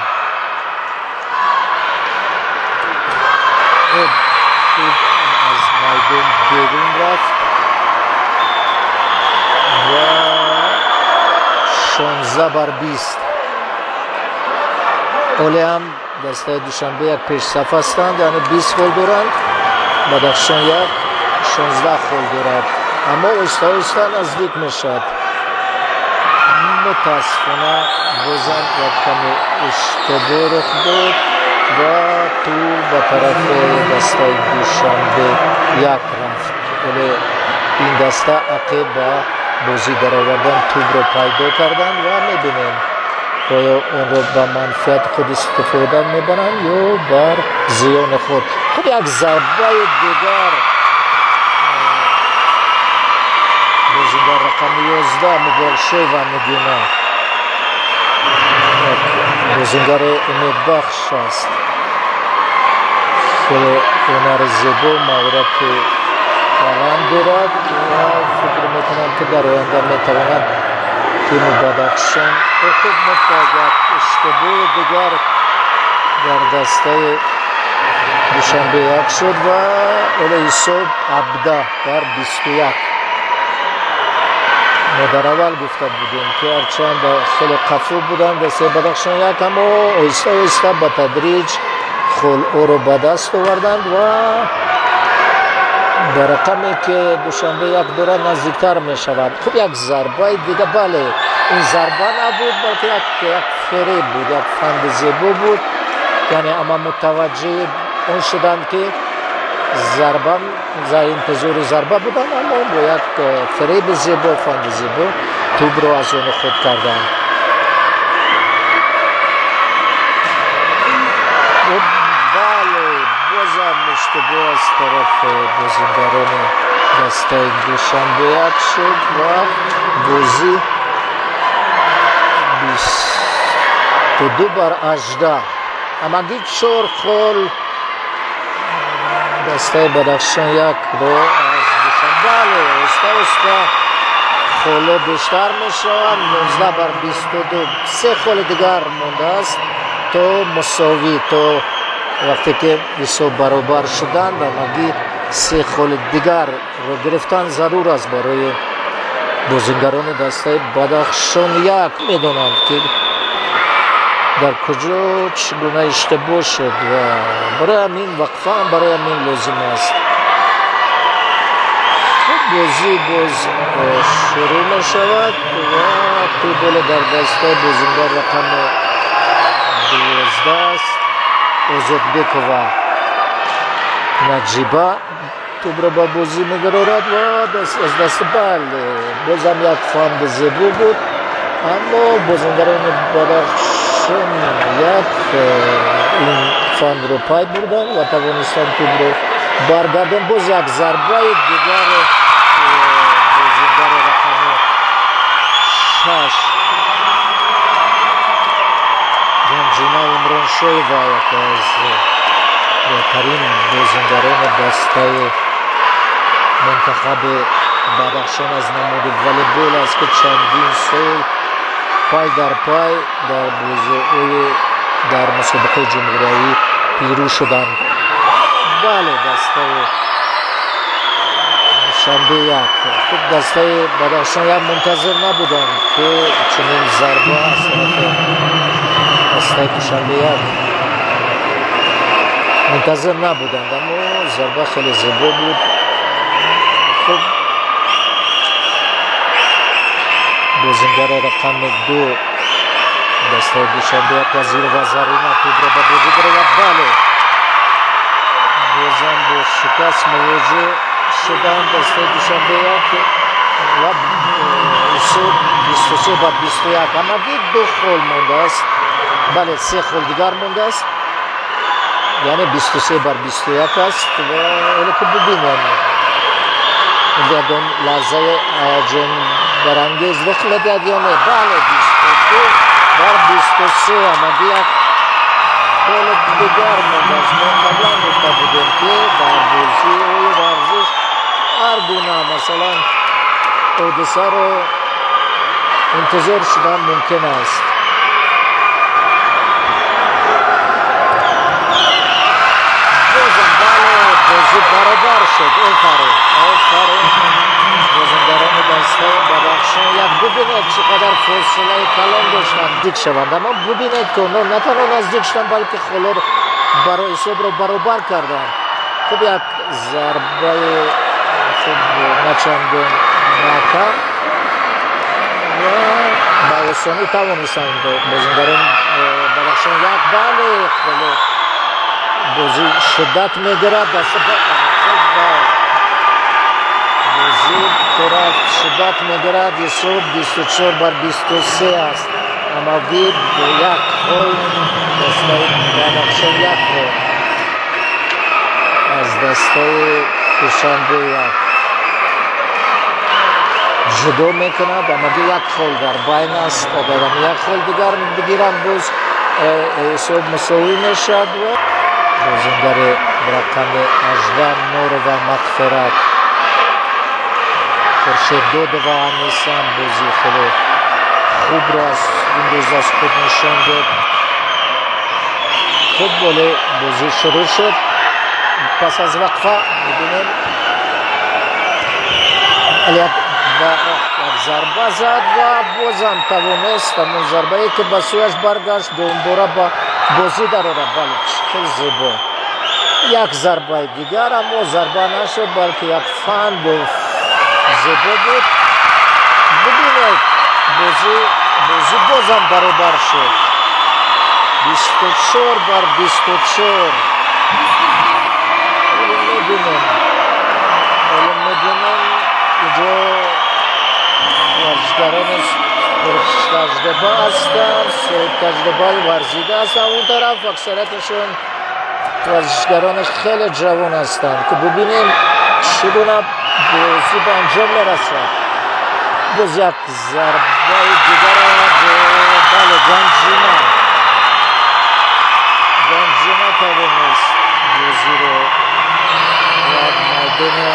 Тӯб аз майдон берун рафт ва 16 бар 20. Ҳоле ҳам дастаи Душанбе як пешсаф ҳастанд, яъне 20 хол доранд. Бадахшон як 16 хол дорад, аммо оҳиста оҳиста наздик мешавад. Мутаассифона, бозам як каме иштибоҳ рух дод ва тӯб ба тарафи дастаи Душанбе як рафт. Вале ин даста ақиб ба бозӣ даровардан тӯбро пайдо карданд ва мебинем, оё онро ба манфиати худ истифода мебаранд ё бар зиёни худ. Хуб, як зарбаи дигар, бозингар рақами 11 Муборакшоева Мудина як бозингари умедбахш аст, хеле ҳунари зебо, маҳорати баланд дорад ва фикр мекунам, ки дар оянда метавонад тими Бадахшон. Хуб, як иштибоҳи дигар дар дастаи Душанбе як шуд ва ҳоло ҳисоб 17 бар 21. Мо дар аввал гуфта будем, ки ҳарчанд хеле қафо буданд дастаи Бадахшон як, аммо оҳиста оҳиста, ба тадриҷ холҳоро ба даст оварданд ва ба рақаме, ки Душанбе як дорад, наздиктар мешавад. Хуб, як зарбаи дига. Бале, ин зарба набуд, балки як фиреб буд, як фанди зебо буд. Яъне ама мутаваҷҷеҳи он шуданд, ки зарба, интизори зарба буданд, аммо бо як фиреби зебо, фанди зебо тӯбро аз они худ карданд. Бале, бозам иштибоҳ аз тарафи бозингарони дастаи Душанбе як шуд ва бозӣ 22 бар 18. Ҳамагӣ чор хол дастаи Бадахшон якро аз Душанбе. Бале, оҳиста оҳиста холҳо бештар мешаванд, 19 бар 22. Се холи дигар мондааст то мусовӣ, то вақте ки ҳисоб баробар шуданд. Ҳамагӣ се холи дигарро гирифтан зарур аст барои бозингарони дастаи Бадахшон як. Медонанд, ки дар куҷо чӣ гуна иштибоҳ шуд ва барои ҳамин вақфа ҳам барои ҳамин лозим аст. Хуб, бозӣ боз шурӯъ мешавад ва тӯб ҳоло дар дастаи бозингар рақами 12 аст. Озодбекова Наҷиба тӯбро ба бозӣ медарорад ва аз даст. Бале, бозам як фанди зебо буд, аммо бозингарони Бадахшон як ин фандро пай бурданд ва тавонистанд тӯбро баргардон. Боз як зарбаи дигари бозингари рақами 6 Ганҷина Имроншоева, яке аз беҳтарин бозингарони дастаи мунтахаби Бадахшон аз намуди волейбол аст, ки чандин сол пай дар пай дар бозиҳои дар мусобиқаи ҷумҳуриявӣ пирӯз шуданд. Бале, дастаи Душанбе як. Хуб, дастаи Бадахшон як мунтазир набуданд, ки чунин зарба аз тарафи дастаи Душанбе як мунтазир набуданд, аммо зарба хеле зебо буд. Хуб, бозингари рақами 2 дастаи Душанбе як Вазирова Зарина тӯбро ба бозӣ даровард. Бале, бозам бо шикаст мувоҷеҳ. шуданд дастаи Душанбе як ва ҳисоб 23-21. Ҳамагӣ ду хол мондааст, бале, се хол дигар мондааст, яъне 23-21 аст. Ва ҳоло ки бибинем, ягон лаҳзаи ҳаяҷонбарангез рух медиҳад ё не. Бале, 22-23, ҳамагӣ як холи дигар мондааст. Мо қаблан гуфта будем, ки дар бозиҳои варзиш ҳар гуна, масалан, ҳодисаро интизор шудан мумкин аст. Бозам, бале, бозӣ баробар шуд. Офарин, офарин бозингарони дастаи Бадахшон як. Бубинед, чӣ қадар фосилаи калон доштанд наздик шаванд, аммо бубинед, ки онҳо на танҳо наздик шуданд, балки холоро барои ҳисобро баробар карданд. Хуб, як зарбаи хуб начандон маҳкам ва ба осонӣ тавонистанд бозингарон Бадахшон як. Бале, хеле бозӣ шиддат мегирад, бозӣ торафт шиддат мегирад. Ҳисоб 24-23 аст. Ҳамагӣ бо як хол дастаи Бадахшон як хол аз дастаи Душанбе як ҷудо мекунад. Ҳамагӣ як хол дар байн аст. Агар як хол дигар бигиранд, боз ҳисоб мусовӣ мешавад. Ва бозингари рақами 18 Нурова Мағфират, Хуршеддодова Анисам бозии хеле хубро аз имрӯз аз худ нишон дод. Хуб, боле бозӣ шурӯъ шуд пас аз вақфа. Мебинем, як зарба зад ва бозам тавонист ҳамон зарбае, ки ба сӯяш баргашт, дубора ба бозӣ дарорад. Бале, хеле зебо, як зарбаи дигар, аммо зарба нашуд, балки як фан бо зебо буд. Бубинед, бозӣ бозам баробар шуд, 24-24. Мебинем, ҳоло мебинем, инҷо варзишгарони пуртаҷриба ҳастанд, соҳибтаҷрибаи варзида ҳастанд. Он тараф аксарияташон варзишгарони хеле ҷавон ҳастанд, ки бубинем, чӣ гуна бозӣ ба анҷом мерасад. Боз як зарбаи дигара, бале, Ганҷина тавонист бозиро ба майдони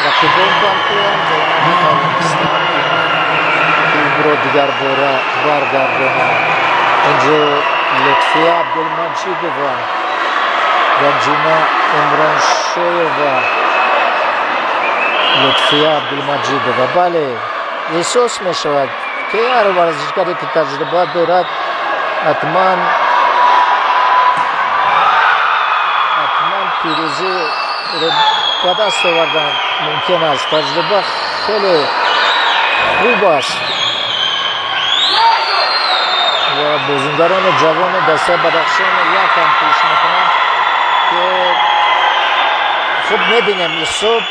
рақибон партоянд ва онҳо натавонистанд клубро дигарбора баргардонанд. Инҷо Лутфия Абдулмаҷидова, Ганҷина Умроншоева, Лутфия Абдулмаҷидова. Бале, эҳсос мешавад, ки ҳар варзишгаре, ки таҷриба дорад, ҳатман пирӯзиро ба даст овардан мумкин аст. Таҷриба хеле хуб аст ва бозингарони ҷавони дастаи Бадахшон якам кӯшиш мекунанд, ки хуб, мебинем, ҳисоб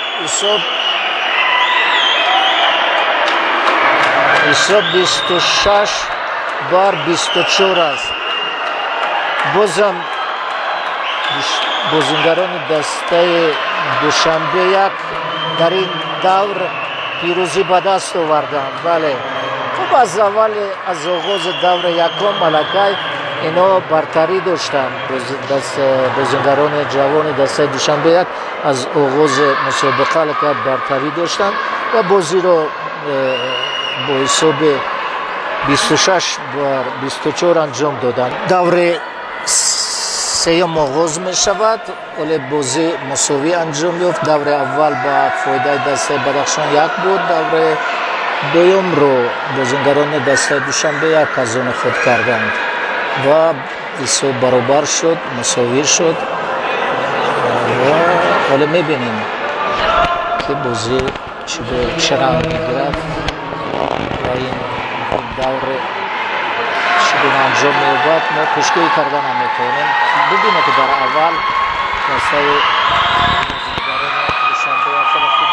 26-24 аст. Бозам бозингарони дастаи Душанбе як дар ин давр пирӯзӣ ба даст оварданд. Бале, хуб, аз аввали, аз оғози даври якум аллакай ино бартарӣ доштанд. Бозингарони ҷавони дастаи Душанбе як аз оғози мусобиқа аллакай бартарӣ доштанд ва бозиро бо ҳисоби 26-24 анҷом доданд. Даври сеюм оғоз мешавад. Оле бозӣ мусовӣ анҷом ёфт. Даври аввал ба фоидаи дастаи Бадахшон як буд. Даври дуюмро бозингарони дастаи Душанбе як аз они худ карданд ва ҳисоб баробар шуд, мусовӣ шуд. Ва ҳоло мебинем, ки бозӣ чӣ ранг мегирад ва ин давр чӣ гуна анҷом меёбад, мо пешгӯӣ карда наметавонем. Бубинед, ки дар аввал дастаи бозингарони Душанбе хеле хуб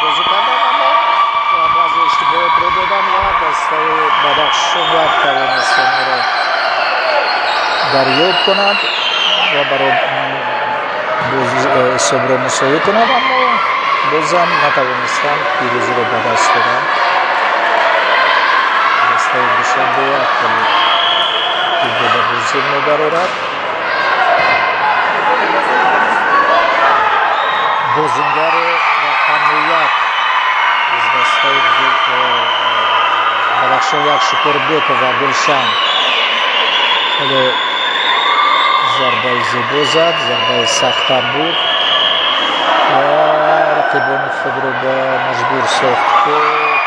дарёб кунад ва ҳисобро мусовӣ кунад, аммо бозам натавонистанд пирӯзиро ба даст оранд. Дастаи Душанбе як тӯбро ба бозӣ мебарорад. Бозингари рақами 1 аз дастаи Бадахшон 1 Шукурбекова Гулшан хеле зарбаи зебо зад, зарбаи сахтам буд ва рақибони худро ба маҷбур сохт, ки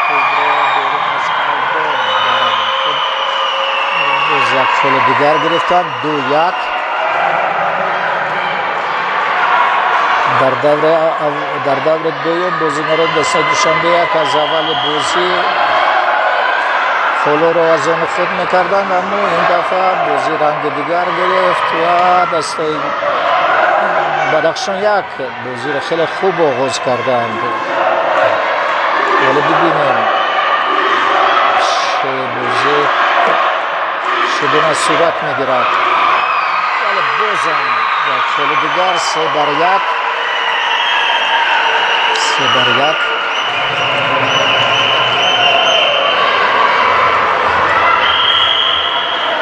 тӯбро берун аз майдон баранд. Боз як холи дигар гирифтанд, 2-1. Дар даври дуюм бозингарони дастаи Душанбе 1 аз аввали бозӣ холоро аз они худ мекарданд, аммо ин дафъа бозӣ ранги дигар гирифт ва дастаи Бадахшон 1 бозиро хеле хуб оғоз карданд. Вале бибинем, чӣ бозӣ чӣ гуна сурат мегирад. Вале бозам як холи дигар, 3-1, 3-1.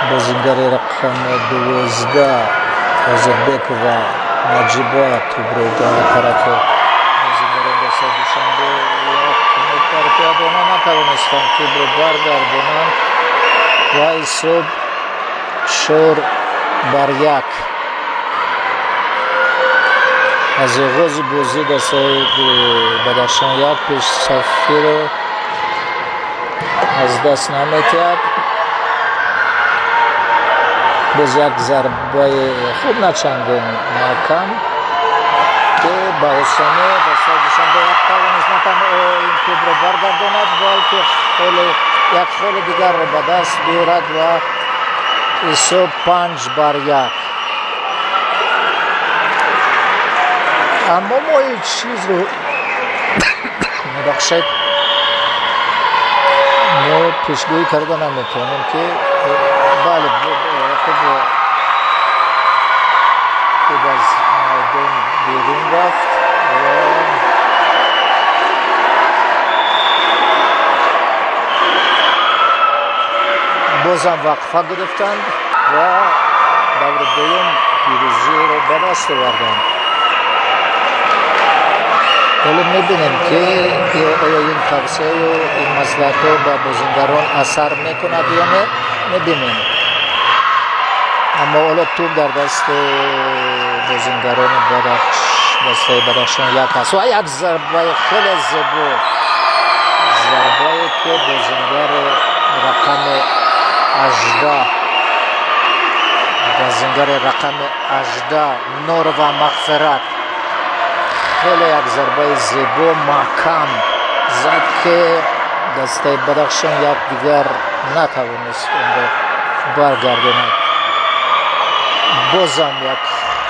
Бозингари рақами 12 Озодбекова Наҷиба тӯбро дар тарафи бозингарон дастаи Душанбе 1 мепартояд. Онҳо натавонистанд тӯбро баргардонанд ва ҳисоб 4-1. Аз оғози бозӣ дастаи Бадахшон 1 пешсафиро аз даст наметиҳад. Боз як зарбаи хуб, на чандон маҳкам, ки ба осонӣ дастаи Душанбе 1 тавонист на танҳо ин тӯбро баргардонад, балки як холи дигарро ба даст биёрад ва ҳисоб 5-1. Аммо мо ҳеҷ чизро, мебахшед, мо пешгӯӣ карда наметавонем, ки бале, хуб, тӯб аз майдон берун рафт ва бозам вақфа гирифтанд ва даври дуюм пирӯзиро ба даст оварданд. Ҳоло мебинем, ки оё ин тавсияю ин маслиҳатҳо ба бозингарон асар мекунад ё не, мебинем. Аммо ҳоло тӯб дар дасти бозингарони дастаи Бадахшон 1 аст ва як зарбаи хеле зебо, зарбае ки бозингари рақами 18, бозингари рақами 18 Норова Мағфират хеле як зарбаи зебо, маҳкам зад, ки дастаи Бадахшон 1 дигар натавонист онро баргардонад. Бозам як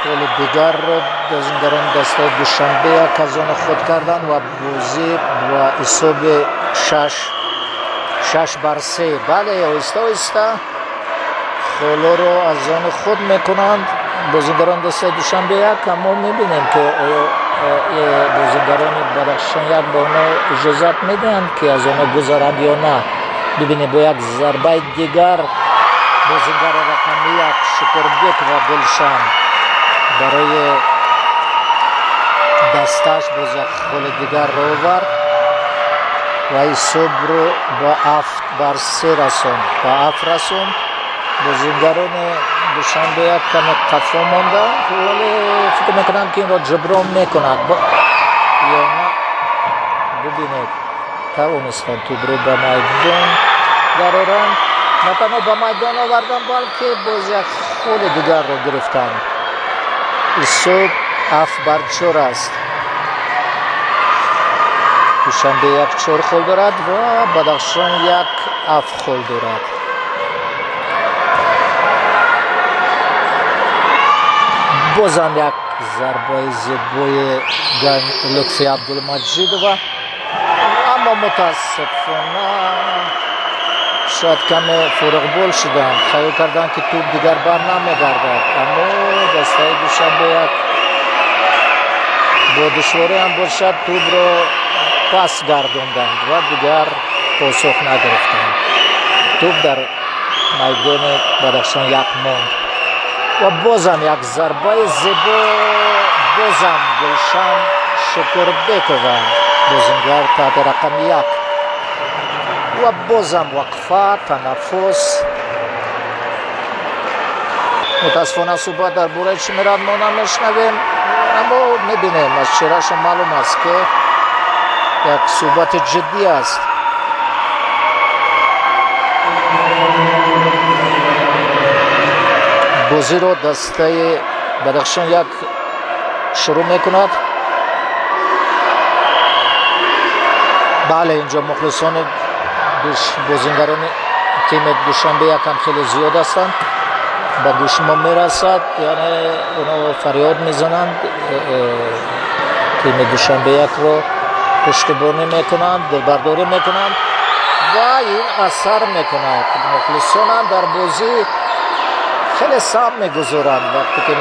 холи дигарро бозингарони дастаи Душанбе 1 аз они худ карданд ва бозӣ ба ҳисоби 6-3. Бале, оҳиста оҳиста холоро аз они худ мекунанд бозингарони дастаи Душанбе 1, аммо мебинем, ки оё бозингарони Бадахшон 1 ба онҳо иҷозат медиҳанд, ки аз онҳо гузаранд ё на. Бибинед, бо як зарбаи дигар бозингари рақами 1 Шукурбекова Гулшан барои дасташ боз як холи дигарро овард ва ҳисобро ба 7-3 расонд, ба 7 расонд. Бозингарони Душанбе 1 каме қафо монданд, вале фикр мекунам, ки инро ҷуброн мекунад ё на. Бибинед, тавонистанд тӯбро ба майдон дароранд, на танҳо ба майдон оварданд, балки боз як холи дигарро гирифтанд. Ҳисоб 7-4 аст. Душанбе 1 4 хол дорад ва Бадахшон 1 7 хол дорад. Бозам як зарбаи зебои Лутфи Абдулмаҷидова, аммо мутаассифона Шояд каме фориғбол шуданд, хаёл карданд, ки тӯб дигар бар намегардад, аммо дастаи Душанбе як бо душворӣ ҳам бошад тӯбро пас гардонданд ва дигар посух нагирифтанд. Тӯб дар майдони Бадахшон як монд ва бозам як зарбаи зебо, бозам Гулшан Шукурбекова, бозингар таҳти рақами 1, ва бозам вақфа, танаффус. Мутаассифона, суҳбат дар бораи чӣ меравад, мо намешнавем, аммо мебинем, аз чеҳраашон маълум аст, ки як суҳбати ҷиддӣ аст. Бозиро дастаи Бадахшон як шурӯъ мекунад. Бале, инҷо мухлисони бозингарони тими Душанбе якам хеле зиёд ҳастанд, ба гӯши мо мерасад, яъне онҳо фарёд мезананд, тими Душанбе якро пуштибонӣ мекунанд, дилбардорӣ мекунанд ва ин асар мекунад. Мухлисонам дар бозӣ хеле саҳм мегузоранд. Вақте ки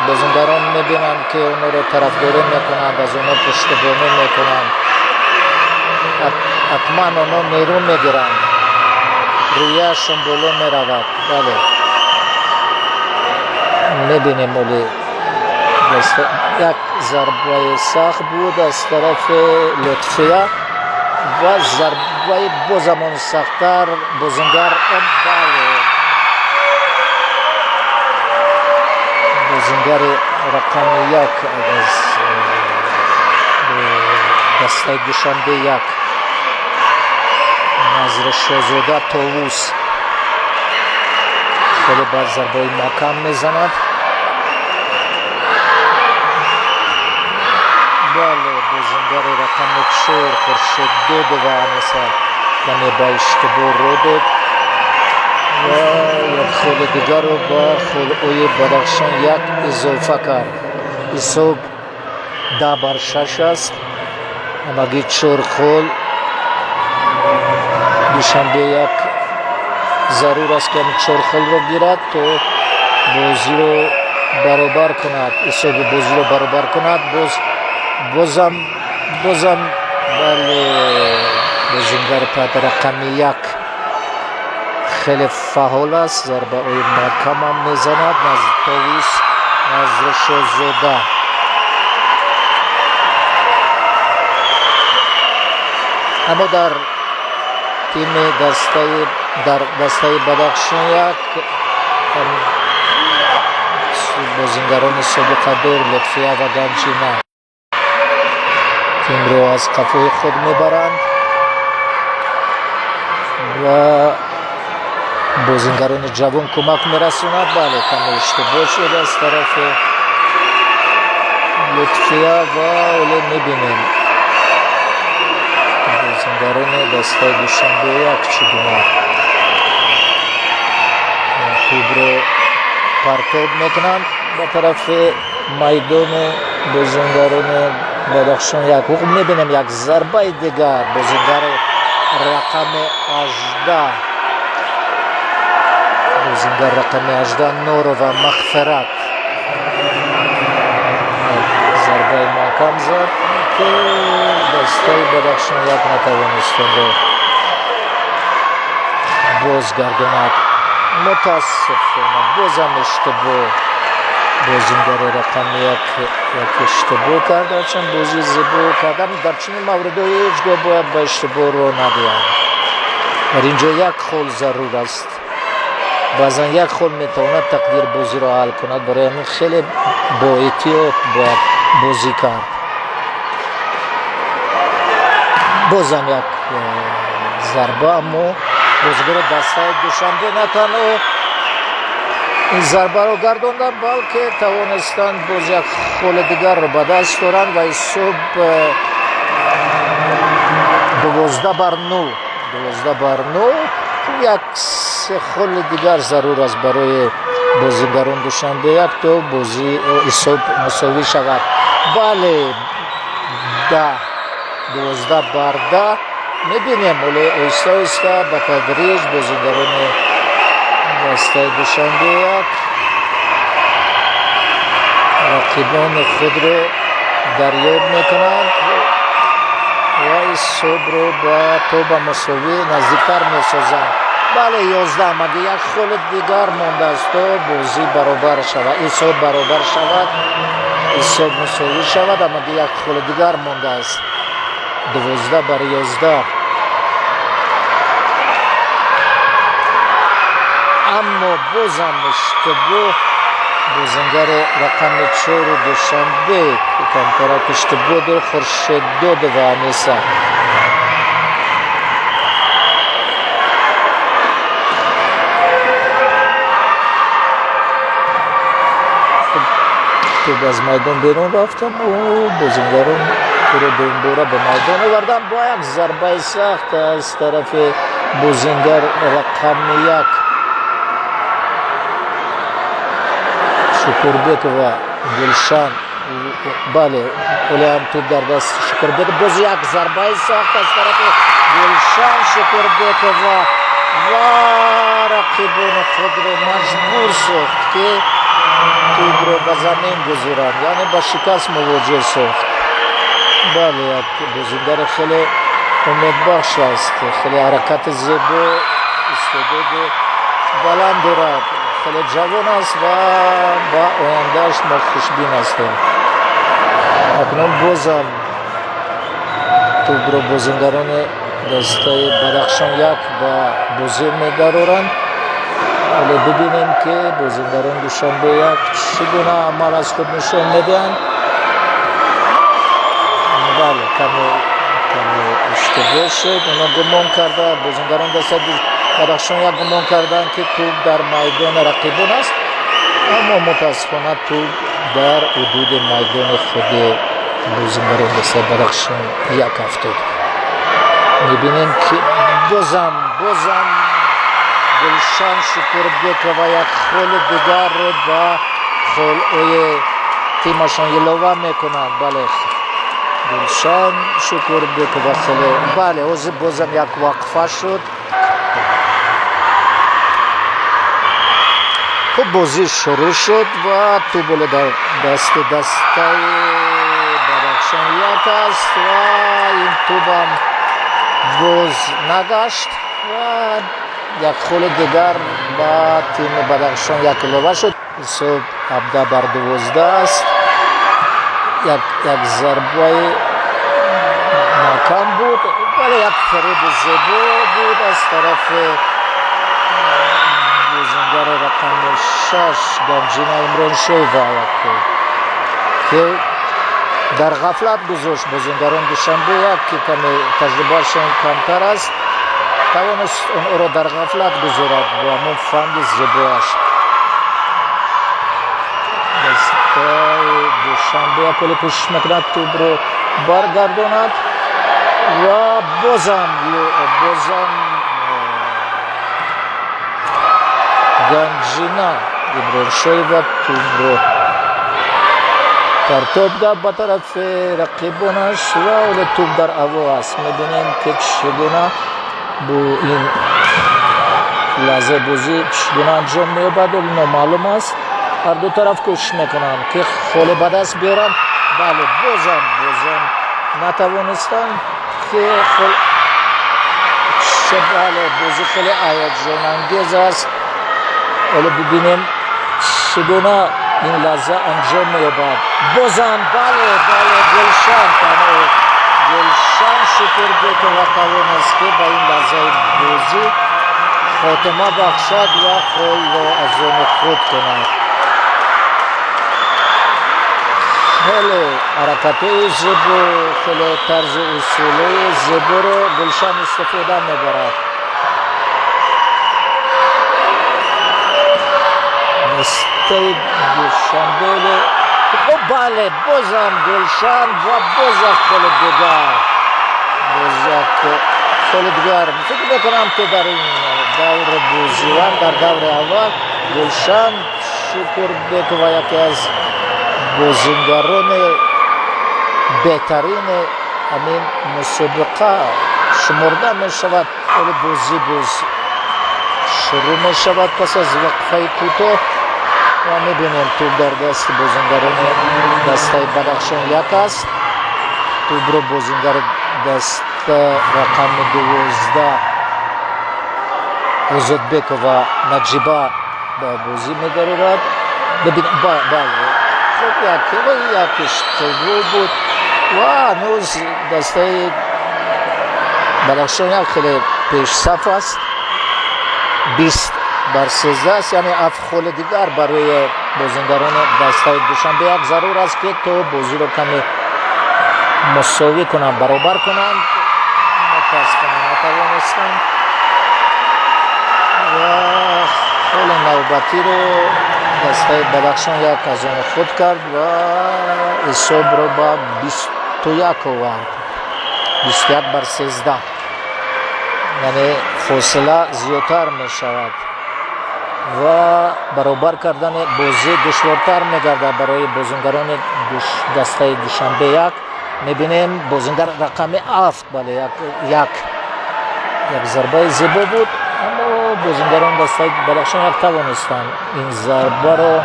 бозингарон мебинанд, ки онҳоро тарафдорӣ мекунанд, аз онҳо пуштибонӣ мекунанд, ҳатман онҳо нерӯ мегиранд, рӯяшон боло меравад. Бале, мебинем, оли як зарбаи сахт буд аз тарафи Лутфия ва зарбаи бозамон сахттар бозингар. Бале, бозингари рақами 1 аз дастаи Душанбе як, Назршозода Товус, хеле бад зарбаи маҳкам мезанад. Бале, бозингари рақами 4, Хуршед Додова Аниса, каме ба иштибоҳ ро дод ва як холи дигарро ба холҳои Бадахшон як изофа кард. Ҳисоб 10 бар 6 аст, ҳамагӣ чор хол Душанбе як зарур аст, ки ҳамин чор холро гирад, то бозиро баробар кунад, ҳисоби бозиро баробар кунад. Боз, бозам, бозам, бале, бозингар таҳти рақами 1 хеле фаъол аст, зарбаҳои маҳкамам мезанад. Товус Назршозода. Аммо дар тими дастаи, дар дастаи Бадахшон як бозингарони собиқадор Лутфия ва Ганҷина тимро аз қафои худ мебаранд ва бозингарони ҷавон кӯмак мерасонад. Бале, каме иштибоҳ шуд аз тарафи Лутфия ва оле мебинем, бозингарони дастаи Душанбе як чӣ гуна тӯбро партоб мекунанд ба тарафи майдони бозингарони Бадахшон як. Ҳуқуқ мебинем, як зарбаи дигар, бозингари рақами 18, бозингар рақами 18, Норова Махфират, зарбаи маҳкам зад, ки дастаи Бадахшон як натавонист онро бозгардонад. Мутаассифона, бозам иштибоҳ, бозингари рақами 1 як иштибоҳ кард, ҳарчанд бозии зебо кардам. Дар чунин мавридҳо ҳеҷ гоҳ бояд ба иштибоҳ роҳ надиҳанд. Дар ин ҷо як хол зарур аст, баъзан як хол метавонад тақдир бозиро ҳал кунад. Барои ҳамин хеле боэҳтиёт бояд бозӣ кард. Бозам як зарба, аммо бозигари дастаи Душанбе на танҳо ин зарбаро гардонданд, балки тавонистанд боз як холи дигарро ба даст оранд ва ҳисоб 12 бар 9, 12 бар 9. Як се холи дигар зарур аст барои бозигарон Душанбе як, то бозӣ ҳисоб мусовӣ шавад. Бале, 12 бар 10. Мебинем, ҳоло оҳиста оҳиста ба тадриҷ бозигарони дастаи Душанбе як рақибони худро дарёб мекунанд ва ҳисобро то ба мусовӣ наздиктар месозанд. Бале, 11, маги як холи дигар мондааст, то бозӣ баробар шавад, ҳисоб баробар шавад, ҳисоб мусовӣ шавад, амаги як холи дигар мондааст. 12 бар 11. Аммо бозам иштибоҳ, бозингари рақами 4 Душанбе камтарак иштибоҳ дорад, Хуршеддодова Аниса. Тӯб аз майдон берун рафт, аммо бозингарон ӯро дубора ба майдон оварданд бо як зарбаи сахт аз тарафи бозингар рақами 1 Шукурбекова Гулшан. Бале, ҳолиам тӯб дар даст Шукурбек, боз як зарбаи сахт аз тарафи Гулшан Шукурбекова ва рақибони худро маҷбур сохт, ки тӯбро ба замин гузоранд, яъне ба шикаст мувоҷеҳ сохт. Бале, як бозингари хеле умедбахш аст, хеле ҳаракати зебо, истеъдоди баланд дорад, хеле ҷавон аст ва ба ояндааш мо хушбин ҳастем. Акнун бозам тӯбро бозингарони дастаи Бадахшон як ба бозӣ медароранд. Ҳоло бибинем, ки бозингарон Душанбе як чӣ гуна амал аз худ нишон медиҳанд. Бале, каме каме иштибоҳ шуд. Онҳо гумон карда, бозингарон дастаи Бадахшон як гумон карданд, ки тӯб дар майдони рақибон аст, аммо мутаассифона тӯб дар ҳудуди майдони худи бозингарон дастаи Бадахшон як афтод. Мебинем, ки бозам Гулшан Шукурбекова як холи дигарро ба холҳои тимашон илова мекунанд. Бале, Гулшан Шукурбекова хеле, бале, ҳозир бозам як вақфа шуд. Хуб, бозӣ шурӯъ шуд ва тӯб ҳоло дар дасти дастаи Бадахшон як аст ва ин тӯбам боз нагашт ва як холи дигар ба тими Бадахшон як илова шуд. Ҳисоб 17 бар 12 аст. Як зарбаи маҳкам буд, вале як фиреби зебо буд аз тарафи бозингари рақами 6 Ганҷина Имроншоева, ки дар ғафлат гузошт бозингарон Душанбе як, ки каме таҷрибаашон камтар аст, тавонист онҳоро дар ғафлат гузорад бо ҳамон фанди зебоаш. Дастаи Душанбе як ҳоле кӯшиш мекунад тӯбро баргардонад ва бозам Ганҷина Имроншоева тӯбро партоб дад ба тарафи рақибонаш ва ҳоло тӯб дар ҳаво аст. Мебинем, ки чӣ гуна бо ин лаҳзаи бозӣ чӣ гуна анҷом меёбад, номаълум аст. Ҳар ду тараф кӯшиш мекунанд, ки холе ба даст биёранд. Бале, бозам натавонистанд, ки хол. Бале, бозӣ хеле ҳаяҷонангез аст. Ҳоло бибинем, чӣ гуна ин лаҳза анҷом меёбад. Бозам, бале, Гулшан, танҳо Гулшан Шукурбекова тавонист, ки ба ин лаҳзаи бозӣ хотима бахшад ва холро аз они худ кунад. Хеле ҳаракатҳои зебо, хеле тарзу усулҳои зеборо Гулшан истифода мебарад. Дастаи Душанбе, бале, бозам Гулшан ва боз як холи дигар, боз як холи дигар. Фикр мекунам, ки дар ин даври бозиам, дар даври аввал Гулшан Шукурбекова яке аз бозингарони беҳтарини ҳамин мусобиқа шуд. Шумурда мешавад. Ҳоло бозӣ боз шурӯъ мешавад пас аз вақфаи кӯтоҳ ва мебинем, тӯб дар дасти бозингарони дастаи Бадахшон як аст. Тӯбро бозингари даста рақами 12 Озодбекова Наҷиба ба бозӣ медарорад. Бале, хуб, як иштибоҳ буд ва ҳанӯз дастаи Бадахшон як хеле пешсаф аст, 20 бар 13 аст, яъне 7 холи дигар барои бозингарони дастаи Душанбе як зарур аст, ки то бозиро каме мусовӣ кунанд, баробар кунанд. Мутаассифона, натавонистанд ва холи навбатиро дастаи Бадахшон як аз он худ кард ва ҳисобро ба 21 овард, 21 бар 13, яъне фосила зиёдтар мешавад ва баробар кардани бозӣ душвортар мегардад барои бозингарони дастаи Душанбе як. Мебинем, бозингар рақами 7, бале, як зарбаи зебо буд, аммо бозингарон дастаи Бадахшон як тавонистанд ин зарбаро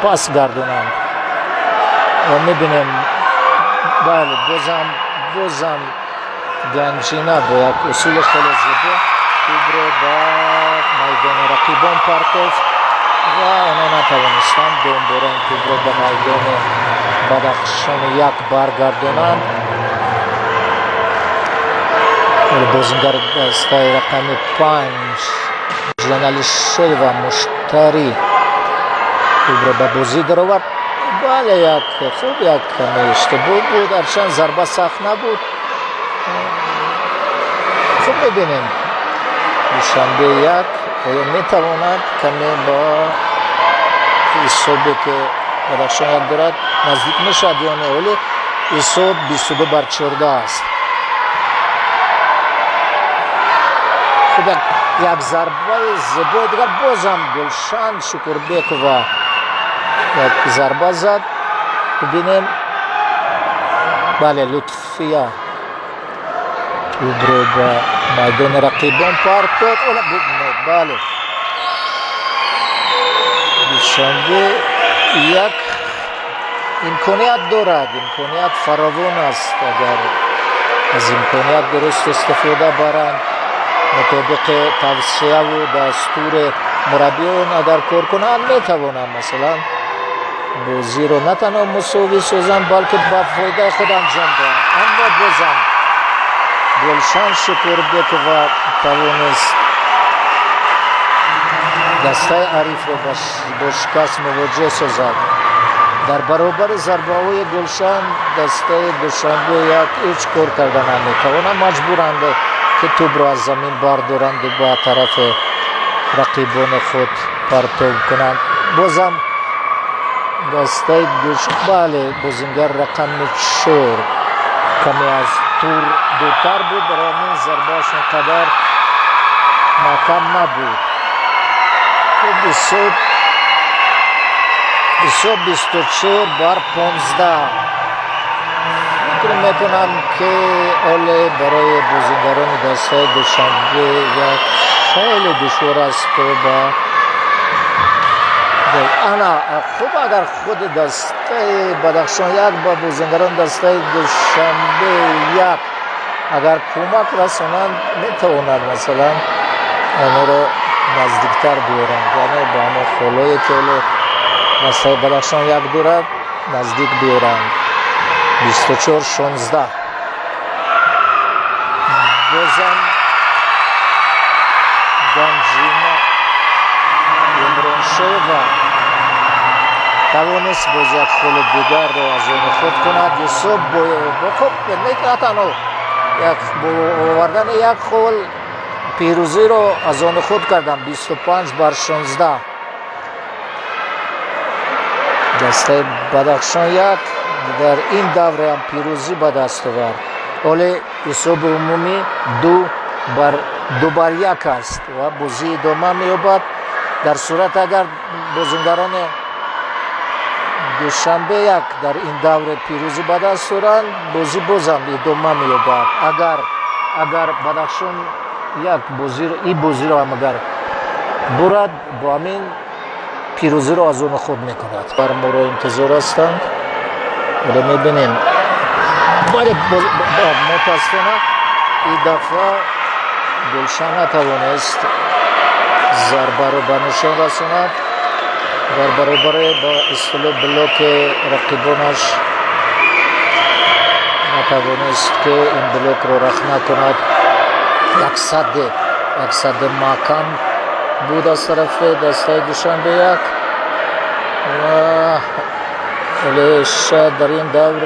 пас гардонанд. Ва мебинем, бале, бозам Ганҷина бо як усули хеле зебо тӯбро ба майдони рақибон партофт ва онҳо натавонистанд дубора ин тӯбро ба майдони Бадахшони як баргардонанд. Бозингари дастаи рақами 5 Ҷоналишоева Муштарӣ тӯбро ба бозӣ даровард. Бале, як хуб, як каме иштибоҳ буд, ҳарчанд зарба сахт набуд. Хуб, мебинем, Душанбе як оё метавонад каме ба ҳисобе, ки Бадахшон як дорад, наздик мешавад ё не. Ҳоло ҳисоб 22 бар 14 аст. Хуб, як зарбаи зебои дигар, бозам Гулшан Шукурбекова як зарба зад. Бибинем, бале, Лутфия тӯбро ба майдони рақибон партод. Бале, Душанбе як имконият дорад, имконият фаровон аст. Агар аз имконият дуруст истифода баранд, мутобиқи тавсияву дастури мураббиён агар кор кунанд, метавонанд, масалан, бозиро на танҳо мусовӣ созанд, балки ба фоидаи худ анҷом диҳанд. Аммо бозам Гулшан Шукурбекова тавонист дастаи ҳарифро бо шикаст мувоҷеҳ созад. Дар баробари зарбаҳои Гулшан дастаи Душанбе як ҳеҷ кор карда наметавонанд, маҷбуранд, ки тӯбро аз замин бардоранду ба тарафи рақибони худ партоб кунанд. Бозам дастаи, бале, бозингар рақами 4 каме аз тур дуртар буд, барои ҳамин зарбааш он қадар маҳкам набуд. Хуб, ҳисоб 24 бар 15. Фикр мекунам, ки ҳоле барои бозингарони дастаи Душанбе як хеле душвор аст то ба ана. Хуб, агар худи дастаи Бадахшон як ба бозингарон дастаи Душанбе як агар кӯмак расонанд, метавонанд, масалан, онҳоро наздиктар биёранд, яъне ба ҳамон холое, ки ҳоло дастаи Бадахшон як дорад, наздик биёранд. 24-16. Бозам Ганҷина Имроншоева тавонист боз як холи дигарро аз они худ кунад. Ҳисоб, хуб, на танҳо як бо овардани як хол пирӯзиро аз они худ карданд, 25 бар 16. Дастаи Бадахшон як дар ин давре ҳам пирӯзӣ ба даст овард. Ҳоле ҳисоби умумӣ 2 бар 1 аст ва бозӣ идома меёбад. Дар сурат агар бозингарони Душанбе як дар ин давре пирӯзӣ ба даст оранд, бозӣ бозам идома меёбад. Агар Агар Бадахшон як бозиро, ин бозиро ҳам агар бурад, бо ҳамин пирӯзиро аз он худ мекунад. Бар моро интизор ҳастанд. Ҳоло мебинем. Бале, мутаассифона ин дафъа Гулшан натавонист зарбаро ба нишон расонад. Дар баробари ба истилоҳ блоки рақибонаш натавонист, ки ин блокро рахна кунад. Як садди маҳкам буд аз тарафи дастаи Душанбе як ва ҳоло шояд дар ин давр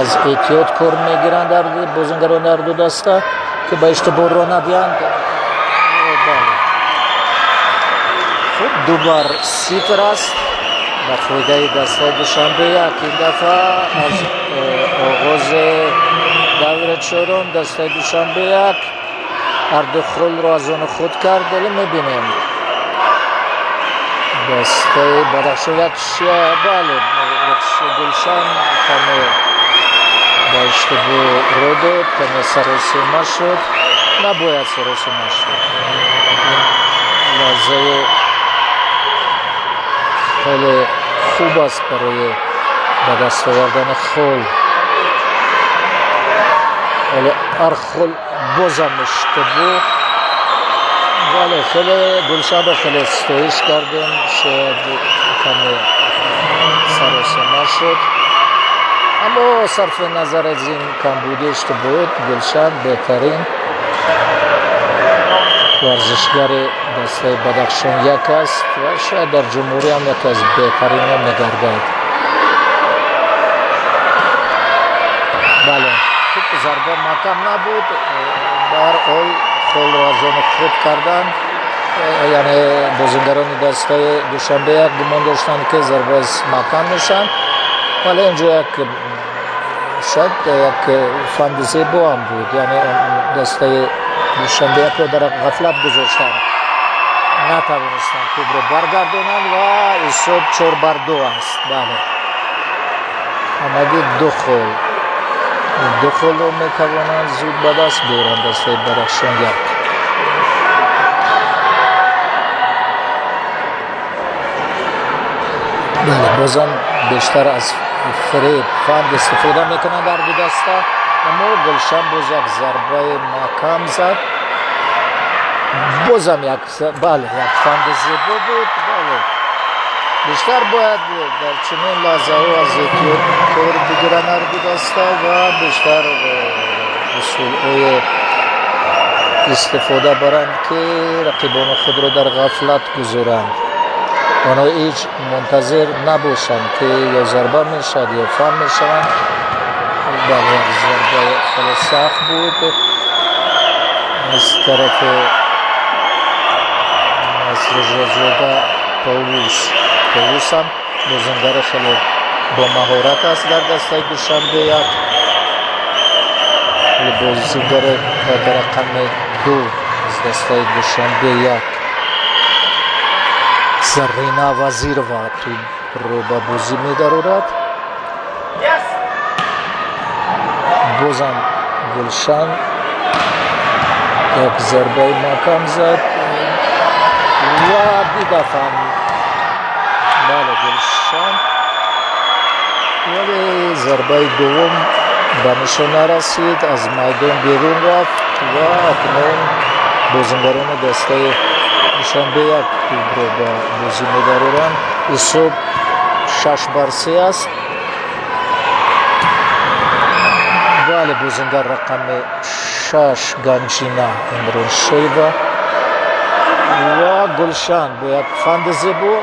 аз эҳтиёт кор мегиранд дар бозингарон дар ду даста, ки ба иштибоҳ роҳ надиҳанд. Бале, хуб, 2-0 аст ба фоидаи дастаи Душанбе як. Ин дафъа аз оғози даври чорум дастаи Душанбе як ҳарду холро аз он худ кард. Ҳоло мебинем, дастаи Бадахшон як, бале, Гулшан каме ба иштибоҳ роҳ дод, каме саросима шуд. Набояд саросима шуд. Ин лаҳзаи хеле хуб аст барои ба даст овардани хол. Ҳоло ҳар хол бозам иштибоҳ. Бале, хеле Гулшанро хеле ситоиш кардем, шояд каме саросима шуд, аммо сарфи назар аз ин камбуди иштибоҳот, Гулшан беҳтарин варзишгари дастаи Бадахшон як аст ва шояд дар ҷумҳурӣ ҳам яке аз беҳтаринҳо мегардад. Бале, хуб, зарба маҳкам набуд, ба ҳар ҳол холро аз он худ карданд. Яъне бозингарони дастаи Душанбе як гумон доштанд, ки зарба маҳкам мешаванд, вале инҷо як шояд як фанди зебо ҳам буд, яъне дастаи Душанбе якро дар ғафлат гузоштанд, натавонистанд тӯбро баргардонанд ва ҳисоб 4-2 аст. Бале, ҳамагӣ ду хол, ду холро метавонанд зуд ба даст биёранд дастаи Бадахшон як. Бале, бозам бештар аз фиреб, фанд истифода мекунанд дар ду даста, аммо Гулшан боз як зарбаи маҳкам зад. Бозам як, бале, як фанди зебо буд. Бале, бештар бояд дар чунин лаҳзаҳо аз эҳтиёт кор бигиранд ҳар ду даста ва бештар усулҳои истифода баранд, ки рақибони худро дар ғафлат гузоранд, онҳо ҳеҷ мунтазир набошанд, ки ё зарба мешавад, ё фан мешаванд. Бале, як зарбаи хеле сахт буд аз тарафи Насрҷозода Товус. Товус ҳам бозингари хеле бомаҳорат аст дар дастаи Душанбе як, бозингари дар рақами 2 аз дастаи Душанбе як, Зарина Вазирова тӯбро ба бозӣ медарорад. Бозам Гулшан як зарбаи маҳкам зад ва дидафам, бале, Гулшан, вале зарбаи дуввум ба нишон нарасид, аз майдон берун рафт ва акнун бозингарони дастаи Душанбе як тӯбро ба бозӣ медароранд. Ҳисоб 6-3 аст. Бале, бозингар рақами 6 Ганҷина Имроншоева ва Гулшан бо як фанди зебо,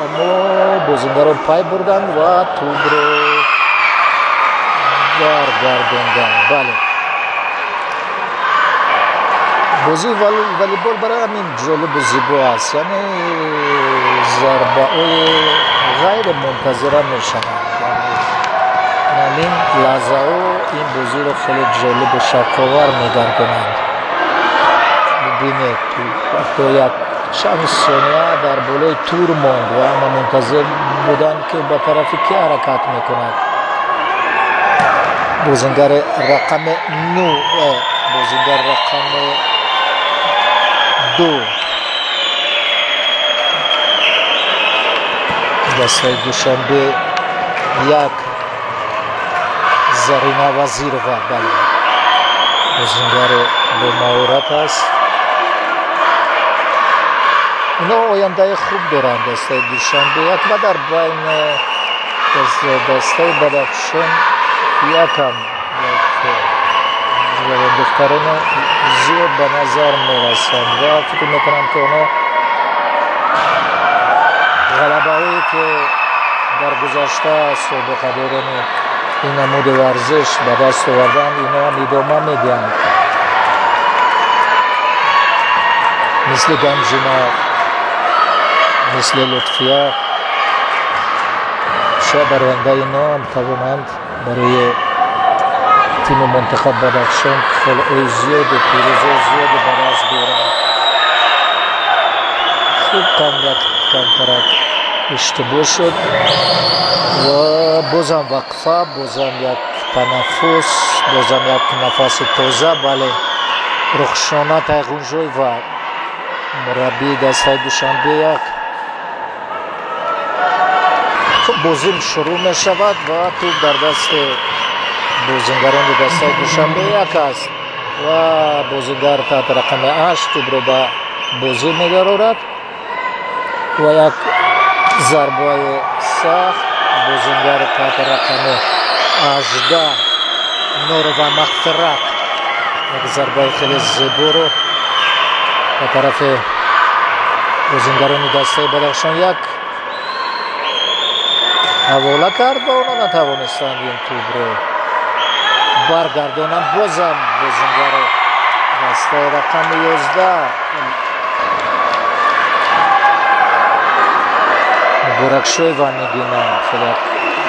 аммо бозингарон пай бурданд ва тӯбро баргардонданд. Бале, бозии волейбол барои ҳамин ҷолибу зебо аст, яъне зарбаҳои ғайримунтазира мешаванд. Ҳамин лаҳзаҳо ин бозиро хеле ҷолибу шавқовар мегардонанд. Бубинед, ҳатто як чанд сония дар болои тур монд ва ҳама мунтазир буданд, ки ба тарафи кӣ ҳаракат мекунад. Бозингари рақами ну Бозингар рақами 2 дастаи Душанбе 1 Зарина Вазирова. Бале, бозингари бомаҳорат аст. Ино ояндаи хуб доранд дастаи Душанбе 1 ва дар байни дастаи Бадахшон 1 ҳам духтарони зиёд ба назар мерасанд ва фикр мекунам, ки онҳо ғалабаҳое, ки дар гузашта собиқадорони ин намуди варзиш ба даст оварданд, инҳо ҳам идома медиҳанд, мисли Ганҷина, мисли Лутфия. Шояд дар оянда инҳо ҳам тавонанд барои тими мунтахаб Бадахшон холҳои зиёду пирӯзиҳои зиёде ба даст биёранд. Хуб, камтарак иштибоҳ шуд ва бозам вақфа, бозам як танаффус, бозам як нафаси тоза. Бале, Рухшона Тайғунжоева, мураббии дастаи Душанбе 1. Хуб, бозӣ шурӯъ мешавад ва тӯб дар дасти бозингарони дастаи Душанбе 1 аст ва бозингар таҳти рақами 8 тӯбро ба бозӣ медарорад ва як зарбаи сахт бозингар таҳти рақами 18 Норова Мағфират як зарбаи хеле зеборо ба тарафи бозингарони дастаи Бадахшон 1 ҳавола кард ва онҳо натавонистанд ин тӯбро баргардонанд. Бозам бозингари дастаи рақами 11 Муборакшоева Нигина, хеле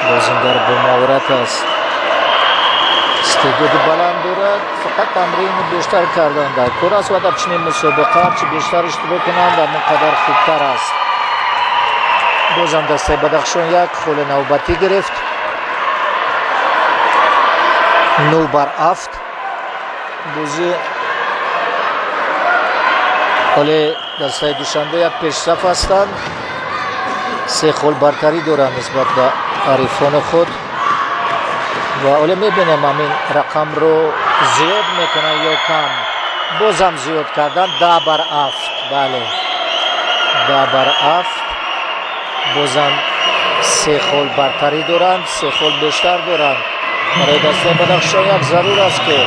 бозингар бомаҳорат аст, истеъдоди баланд дорад, фақат тамрини бештар кардан дар кор аст ва дар чунин мусобиқа ҳарчи бештар иштирок кунанд, ҳамон қадар хубтар аст. Бозам дастаи Бадахшон 1 холи навбатӣ гирифт, 9 бар 7 бозӣ. Ҳоле дастаи Душанбе 1 пешсаф ҳастанд, 3 хол бартарӣ доранд нисбат ба ҳарифони худ ва ҳоле мебинем, ҳамин рақамро зиёд мекунанд ё кам. Бозам зиёд кардан, 10 бар 7. Бале, 10 бар 7. Бозам 3 хол бартарӣ доранд, 3 хол бештар доранд. Барои дастаи Бадахшон 1 зарур аст, ки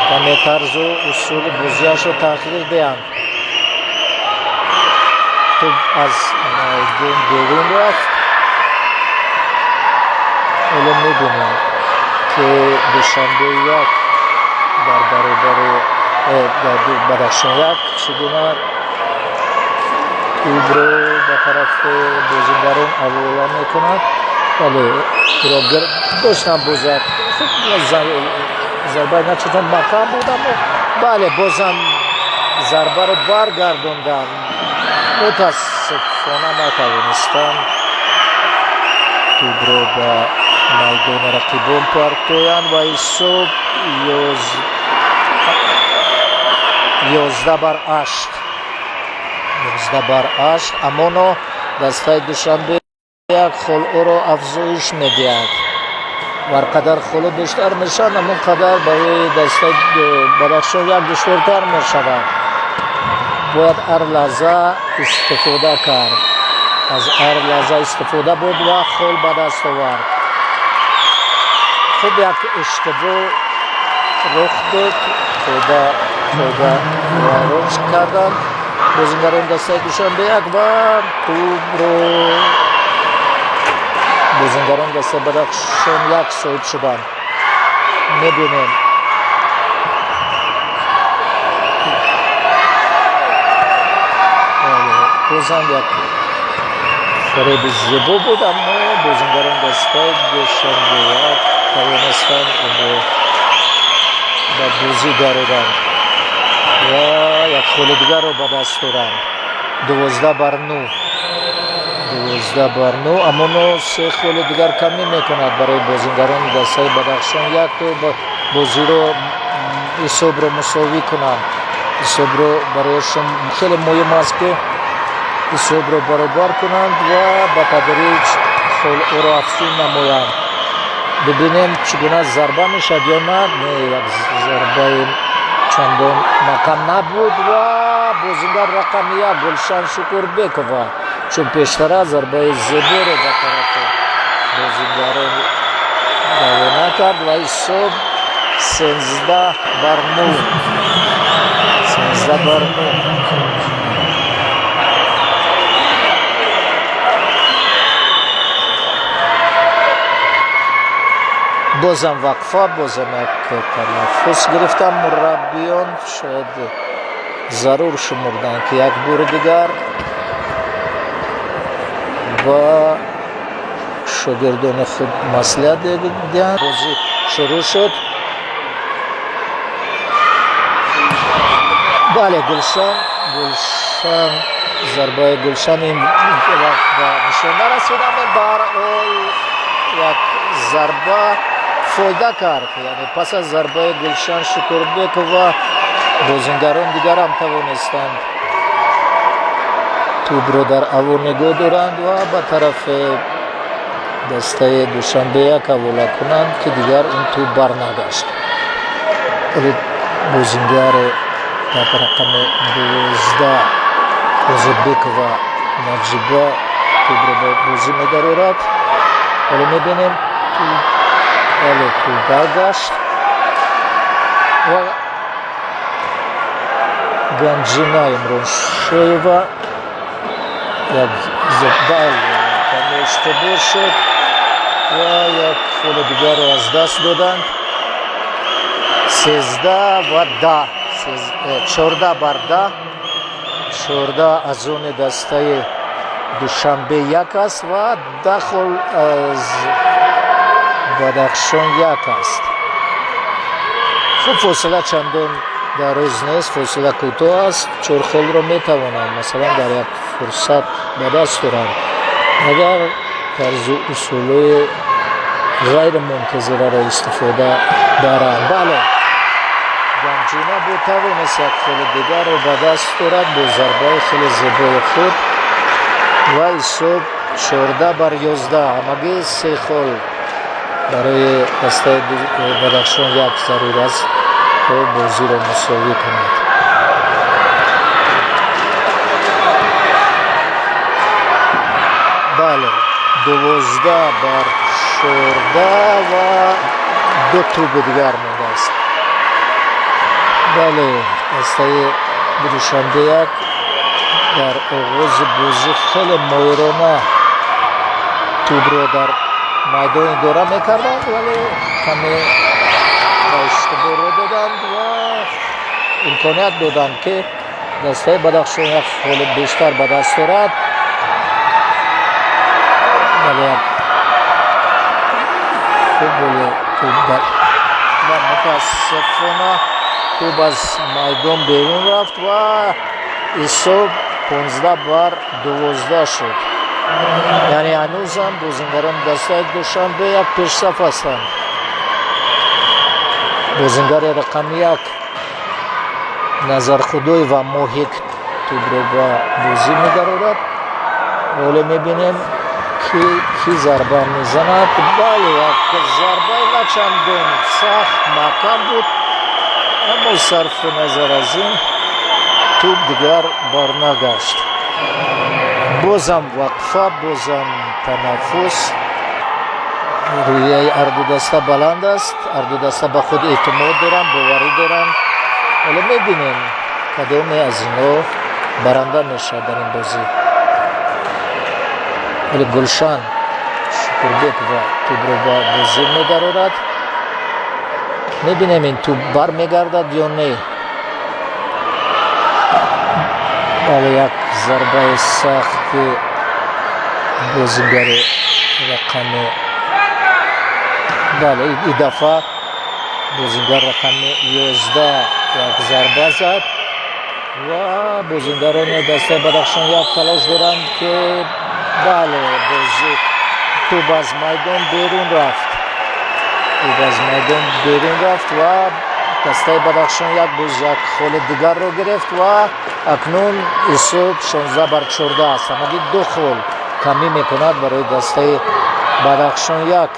каме тарзу усули бозиашро тағйир диҳанд. Тӯб аз майдон берун рафт. Ҳоло мебинем, ки Душанбе 1 дар баробари Бадахшон 1 чӣ гуна тӯбро ба тарафи бозингарон ҳавола мекунад. Бале, ӯро доштам, боз як зарбаи начандон маҳкам буд, аммо бале, бозам зарбаро баргардонданд. Мутаассифона, натавонистанд тӯбро ба майдони рақибон партоянд ва ҳисоб 11 бар 8, 11 бар 8. Амоно дастаи Душанбе 1 холҳоро афзоиш медиҳад. Ҳар қадар холо бештар мешаванд, ҳамон қадар барои дастаи Бадахшон 1 душвортар мешавад. Бояд ҳар лаҳза истифода кард, аз ҳар лаҳза истифода бурд ва хол ба даст овард. Хуб, як иштибоҳ рух дод, қоида вайрон карданд бозингарони дастаи Душанбе 1 ва тӯбро бозингарони дастаи Бадахшон 1 соҳиб шуданд. Мебинем, бозам як фиреби зебо буд, аммо бозингарони дастаи Душанбе 1 тавонистанд онро ба бозӣ дароранд ва як холи дигарро ба даст доранд, 12 бар 9, 12 бар 9. Аммо 3 холи дигар камӣ мекунад барои бозингарони дастаи Бадахшон 1 то бозиро Ҳисобро мусовӣ кунанд. Ҳисобро барояшон хеле муҳим аст, ки ҳисобро баробар кунанд ва ба тадриҷ холҳоро афзун намоянд. Бибинем, чӣ гуна зарба мешавад ё на. Не, як зарбаи чандон маҳкам набуд ва бозингар рақами 1 Гулшан Шукурбекова чун пештара зарбаи зеборо ба тарафи бозингарон равона кард ва ҳисоб 13 бар 9, 13 бар 9. Бозам вақфа, бозам як танаффус гирифтам. Мураббиён шояд зарур шумурданд, ки як бори дигар ба шогирдони худ маслиҳат диҳанд. Бозӣ шурӯъ шуд. Бале, Гулшан, Гулшан, зарбаи Гулшан ин вақт ба нишон нарасид, аммо баҳарҳол як зарба фоида кард. Яъне пас аз зарбаи Гулшан Шукурбекова бозингарон дигарам тавонистанд тӯбро дар ҳаво нигоҳ доранд ва ба тарафи дастаи Душанбе як ҳавола кунанд, ки дигар ин тӯб барнагашт. Вале бозингари дар рақами 12 Озодбекова Наҷиба тӯбро ба бозӣ медарорад. Ҳоло мебинем, бале, тӯб баргашт ва Ганҷина Имроншоева як бале, каме иштибоҳ шуд ва як холи дигарро аз даст доданд. 13 ва 10, 14 бар 10. 14 аз они дастаи Душанбе як аст ва 10 хол аз Бадахшон як аст. Хуб, фосила чандон дароз нест, фосила кӯтоҳ аст. Чор холро метавонанд, масалан, дар як фурсат ба даст оранд, агар тарзу усулҳои ғайримунтазираро истифода баранд. Бале, Ганҷина буд, тавонист як холи дигарро ба даст орад бо зарбаи хеле зебои худ ва ҳисоб 14 бар 11. Ҳамагӣ се хол барои дастаи Бадахшон як зарур аст, то бозиро мусовӣ кунад. Бале, 12 бар 14 ва ду тӯби дигар мондааст. Бале, дастаи Душанбе як дар оғози бозӣ хеле моҳирона тӯбро дар майдон идора мекарданд, вале каме ба иштибоҳ роҳ доданд ва имконият доданд, ки дастаи Бадахшон як холи бештар ба даст орад. Бале, як хуб боли тӯб ва мутаассифона тӯб аз майдон берун рафт ва ҳисоб 15 бар 12 шуд. Яъне ҳанӯзам бозингарони дастаи Душанбе як пешсаф ҳастанд. Бозингари рақами 1 Назархудоева Моҳик тӯбро ба бозӣ медарорад. Ҳоло мебинем, ки кӣ зарба мезанад. Бале, як зарбаи начандон сахт, маҳкам буд, аммо сарфи назар аз ин тӯб дигар барнагашт. Бозам вақфа, бозам танаффус. Рӯҳияи ҳарду даста баланд аст, ҳарду даста ба худ эътимод доранд, боварӣ доранд. Ҳоло мебинем, кадоме аз инҳо баранда мешавад дар ин бозӣ. Вале Гулшан Шукурбекова тӯбро ба бозӣ медарорад. Мебинем, ин тӯб бармегардад ё не. Бале, як зарбаи сахти бозингари рақами, бале, ин дафъа бозингар рақами 11 як зарба зад ва бозингарони дастаи Бадахшон як талош доранд, ки, бале, бозӣ, тӯб аз майдон берун рафт, тӯб аз майдон берун рафт ва Дастаи Бадахшон як боз як холи дигарро гирифт ва акнун ҳисоб 16 бар 14 аст. Ҳамагӣ ду хол камӣ мекунад барои дастаи Бадахшон як,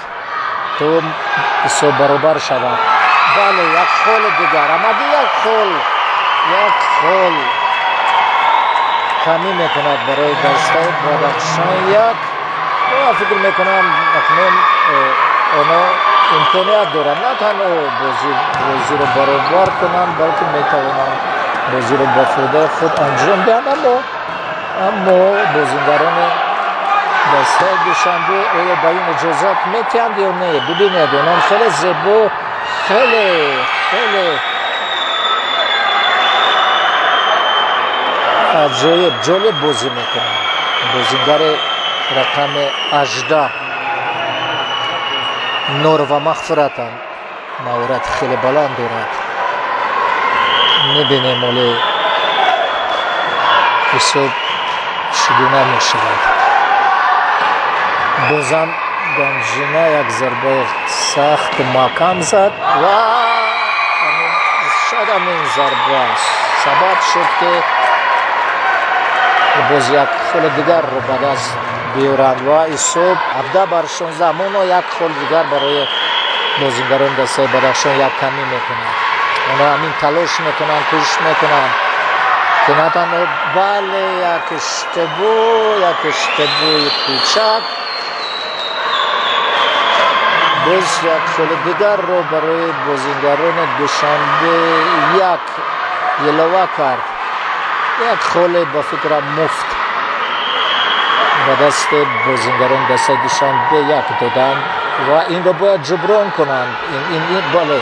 то ҳисоб баробар шавад. Бале, як холи дигар, ҳамагӣ як хол, як хол камӣ мекунад барои дастаи Бадахшон як. Ва фикр мекунам, акнун онҳо имконият доранд на танҳо бозиро баробар кунанд, балки метавонанд бозиро ба фоидаи худ анҷом диҳанд. Аммо бозингарони дастаи Душанбе оё ба ин иҷозат метиҳанд ё не? Бибинед, онон хеле зебо, хеле хеле аҷоиб, ҷолиб бозӣ мекунанд. Бозингари рақами 18, Норова Мағфиратам, маҳорати хеле баланд дорад. Мебинем, оле ҳисоб чӣ гуна мешавад. Бозам Ганҷина як зарбаи сахт, маҳкам зад ва шояд ҳамин зарба сабаб шуд, ки боз як холи дигарро ба даст биёранд ва ҳисоб 17 бар 16. Аммо як хол дигар барои бозингарони дастаи Бадахшон як камӣ мекунад. Онҳо ҳамин талош мекунанд, кӯшиш мекунанд, ки на танҳо. Бале, як иштибоҳ, як иштибоҳи кӯчак боз як холи дигарро барои бозингарони Душанбе як илова кард. Як холе, ба фикрам, муфт ба дасти бозингарони дастаи Душанбе як доданд ва инро бояд ҷуброн кунанд. Бале,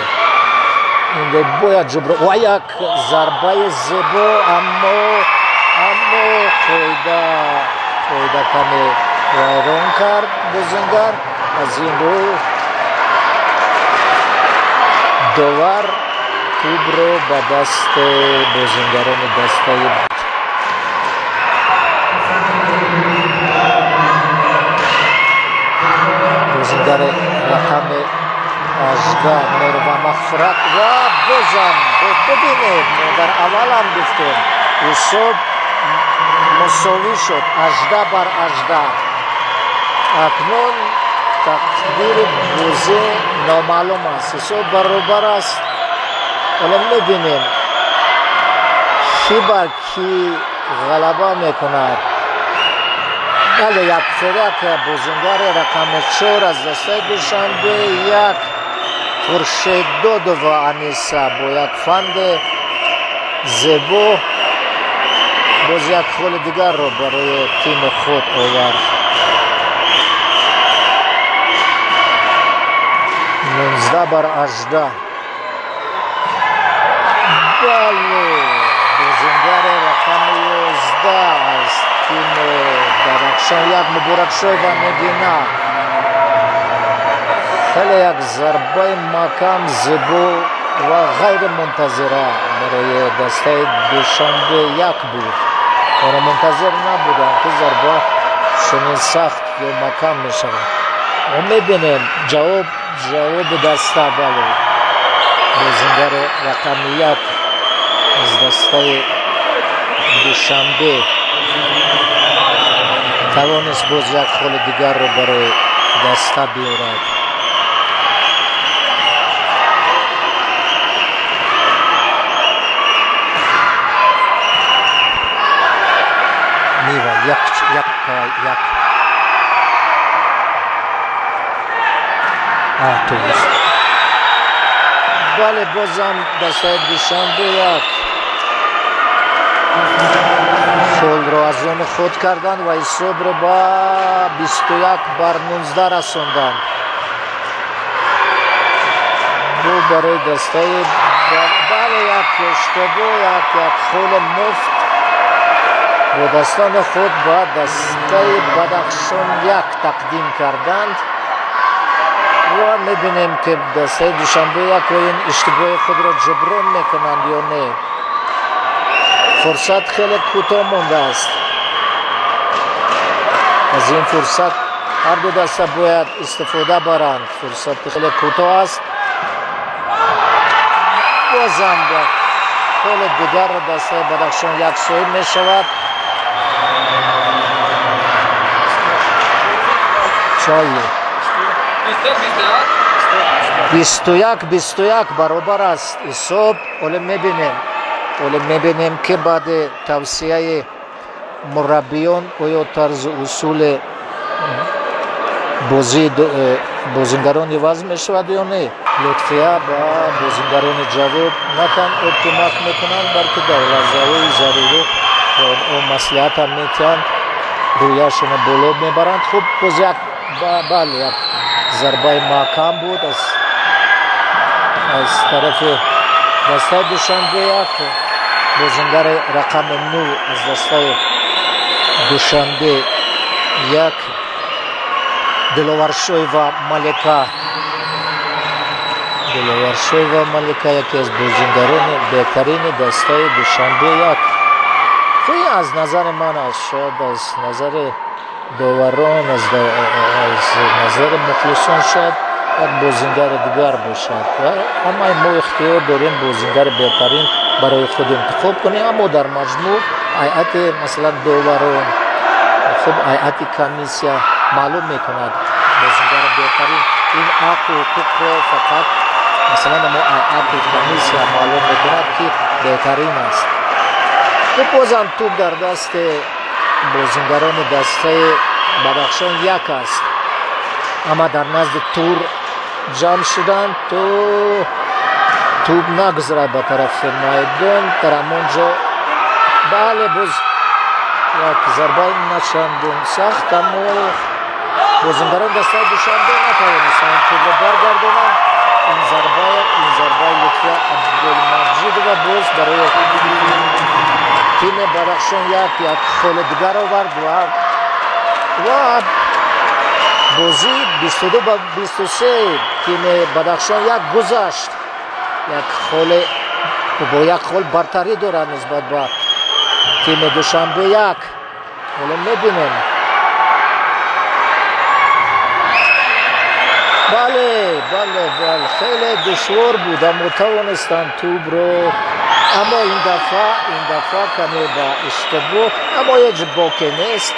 инро бояд ҷуброн. Ва як зарбаи зебо, аммо қоида каме вайрон кард бозингар. Аз ин рӯ довар тӯбро ба дасти бозингарони дастаи бозингари рақами 18, Норова Мағфират. Ва бозам бибинед, мо дар аввалам гуфтем, ҳисоб мусовӣ шуд, 18 бар 18. Акнун тақдири бозӣ номаълум аст, ҳисоб баробар аст. Ҳоло мебинем, кӣ бар кӣ ғалаба мекунад. Бале, як форак, бозингари рақами 4 аз дастаи Душанбе як, Хуршеддодова Аниса, бо як фанди зебо боз як холи дигарро барои тими худ овард. 19 бар 18. Бале, бозингари рақами 11 аз тими Бадахшон як, Муборакшоева Нигина, хеле як зарбаи маҳкам, зебо ва ғайримунтазира барои дастаи Душанбе як буд. Онҳо мунтазир набуданд, ки зарба чунин сахт ё маҳкам мешавад. Мо мебинем ҷавоби даста. Бале, бозингари рақами 1 аз дастаи Душанбе тавонист боз як холи дигарро барои даста биёрад. Нива як, як, як туз. Бале, бозам дастаи Душанбе як холро аз они худ карданд ва ҳисобро ба 21 бар 19 расонданд. Бо барои дастаи, бале, як иштибоҳ, як холи муфт бо дастони худ ба дастаи Бадахшон як тақдим карданд. Ва мебинем, ки дастаи Душанбе як ин иштибоҳи худро ҷуброн мекунанд ё не. Фурсат хеле кӯтоҳ мондааст. Аз ин фурсат ҳарду даста бояд истифода баранд. Фурсати хеле кӯтоҳ аст. Бозам як холи дигарро дастаи Бадахшон як соҳиб мешавад. Чолли 21-21 баробар аст ҳисоб. Ҳоло мебинем, ҳоло мебинем, ки баъди тавсияи мураббиён оё тарзу усули бозии бозингарон иваз мешавад ё не. Лутфия ба бозингарони ҷавоб на танҳо кӯмак мекунанд, балки дар лаҳзаҳои зарурӣ ба онҳо маслиҳатам метиҳанд, рӯяшонро боло мебаранд. Хуб, боз як, бале, як зарбаи маҳкам буд аз тарафи дастаи Душанбе як. Бозингари рақами 9 аз дастаи Душанбе як, Диловаршоева Малика. Диловаршоева Малика яке аз бозингарони беҳтарини дастаи Душанбе як. Хуб, аз назари ман аст, шояд аз назари доварон, аз назари мухлисон шояд як бозингари дигар бошад. Ҳамаи мо ихтиёр дорем бозингари беҳтарин барои худ интихоб кунем, аммо дар маҷмӯъ ҳайати, масалан, доварон, хуб, ҳайати комиссия маълум мекунад бозингари беҳтарин. Ин ҳаққу ҳуқуқро фақат, масалан, мо ҳайати комиссия маълум мекунад, ки беҳтарин аст. Хуб, бозам тӯб дар дасти бозингарони дастаи Бадахшон як аст. Ҳама дар назди тур ҷамъ шуданд, то тӯб нагузарад ба тарафи майдон. Дар ҳамон ҷо, бале, боз як зарбаи начандон сахт, аммо бозингарон дастаи Душанбе натавонистанд тӯбро баргардонанд. Ин зарбаи Лутфия Абдулмаҷидова боз барои тими Бадахшон як холи дигар овард ва бозӣ 22-23, тими Бадахшон як гузашт, як холе, бо як хол бартарӣ дорад нисбат ба тими Душанбе як. Ҳоло мебинем. Бале, бале, бале, хеле душвор буд, аммо тавонистанд тӯбро, аммо ин дафъа каме ба иштибоҳ, аммо ҳеҷ боке нест.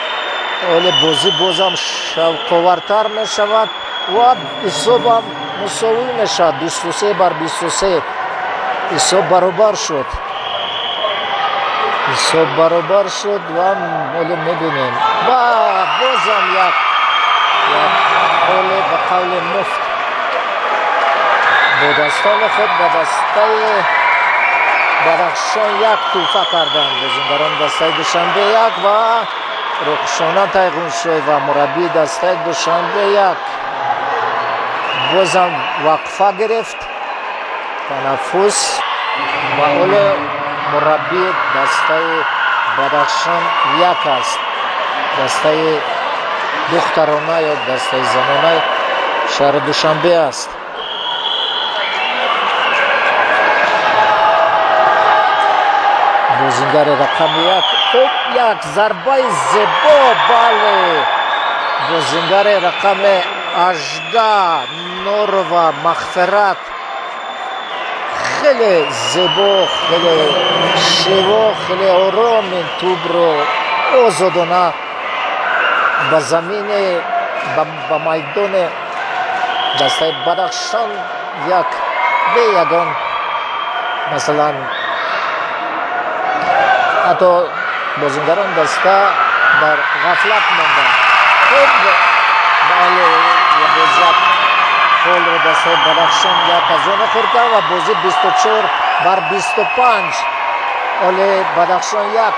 Ҳоле бозӣ бозам шавқовартар мешавад ва ҳисобам мусовӣ мешавад. 23 бар 23, ҳисоб баробар шуд, ҳисоб баробар шуд ва ҳоло мебинем ва бозам як холе ба қавли муфт бо дастони худ ба дастаи Бадахшон як тӯҳфа карданд бозингарон дастаи Душанбе як. Ва Рухшона Тайғуншоева, мураббии дастаи Душанбе як, бозам вақфа гирифт, танаффус, ва ҳоло мураббии дастаи Бадахшон як аст, дастаи духтарона ё дастаи занонаи шаҳри Душанбе аст. Бозингари рақами 1, хуб, як зарбаи зебо, бале, бозингари рақами 18 Норова Мағфират хеле зебо, хеле шево, хеле ором ин тӯбро озодона ба замини, ба майдони дастаи Бадахшон як бе ягон, масалан, ҳатто бозингарон даста дар ғафлат монданд. Хуб, бале, боз як холро дастаи Бадахшон як аз он хӯрд кард ва бозӣ 24 бар 25. Ҳоле Бадахшон як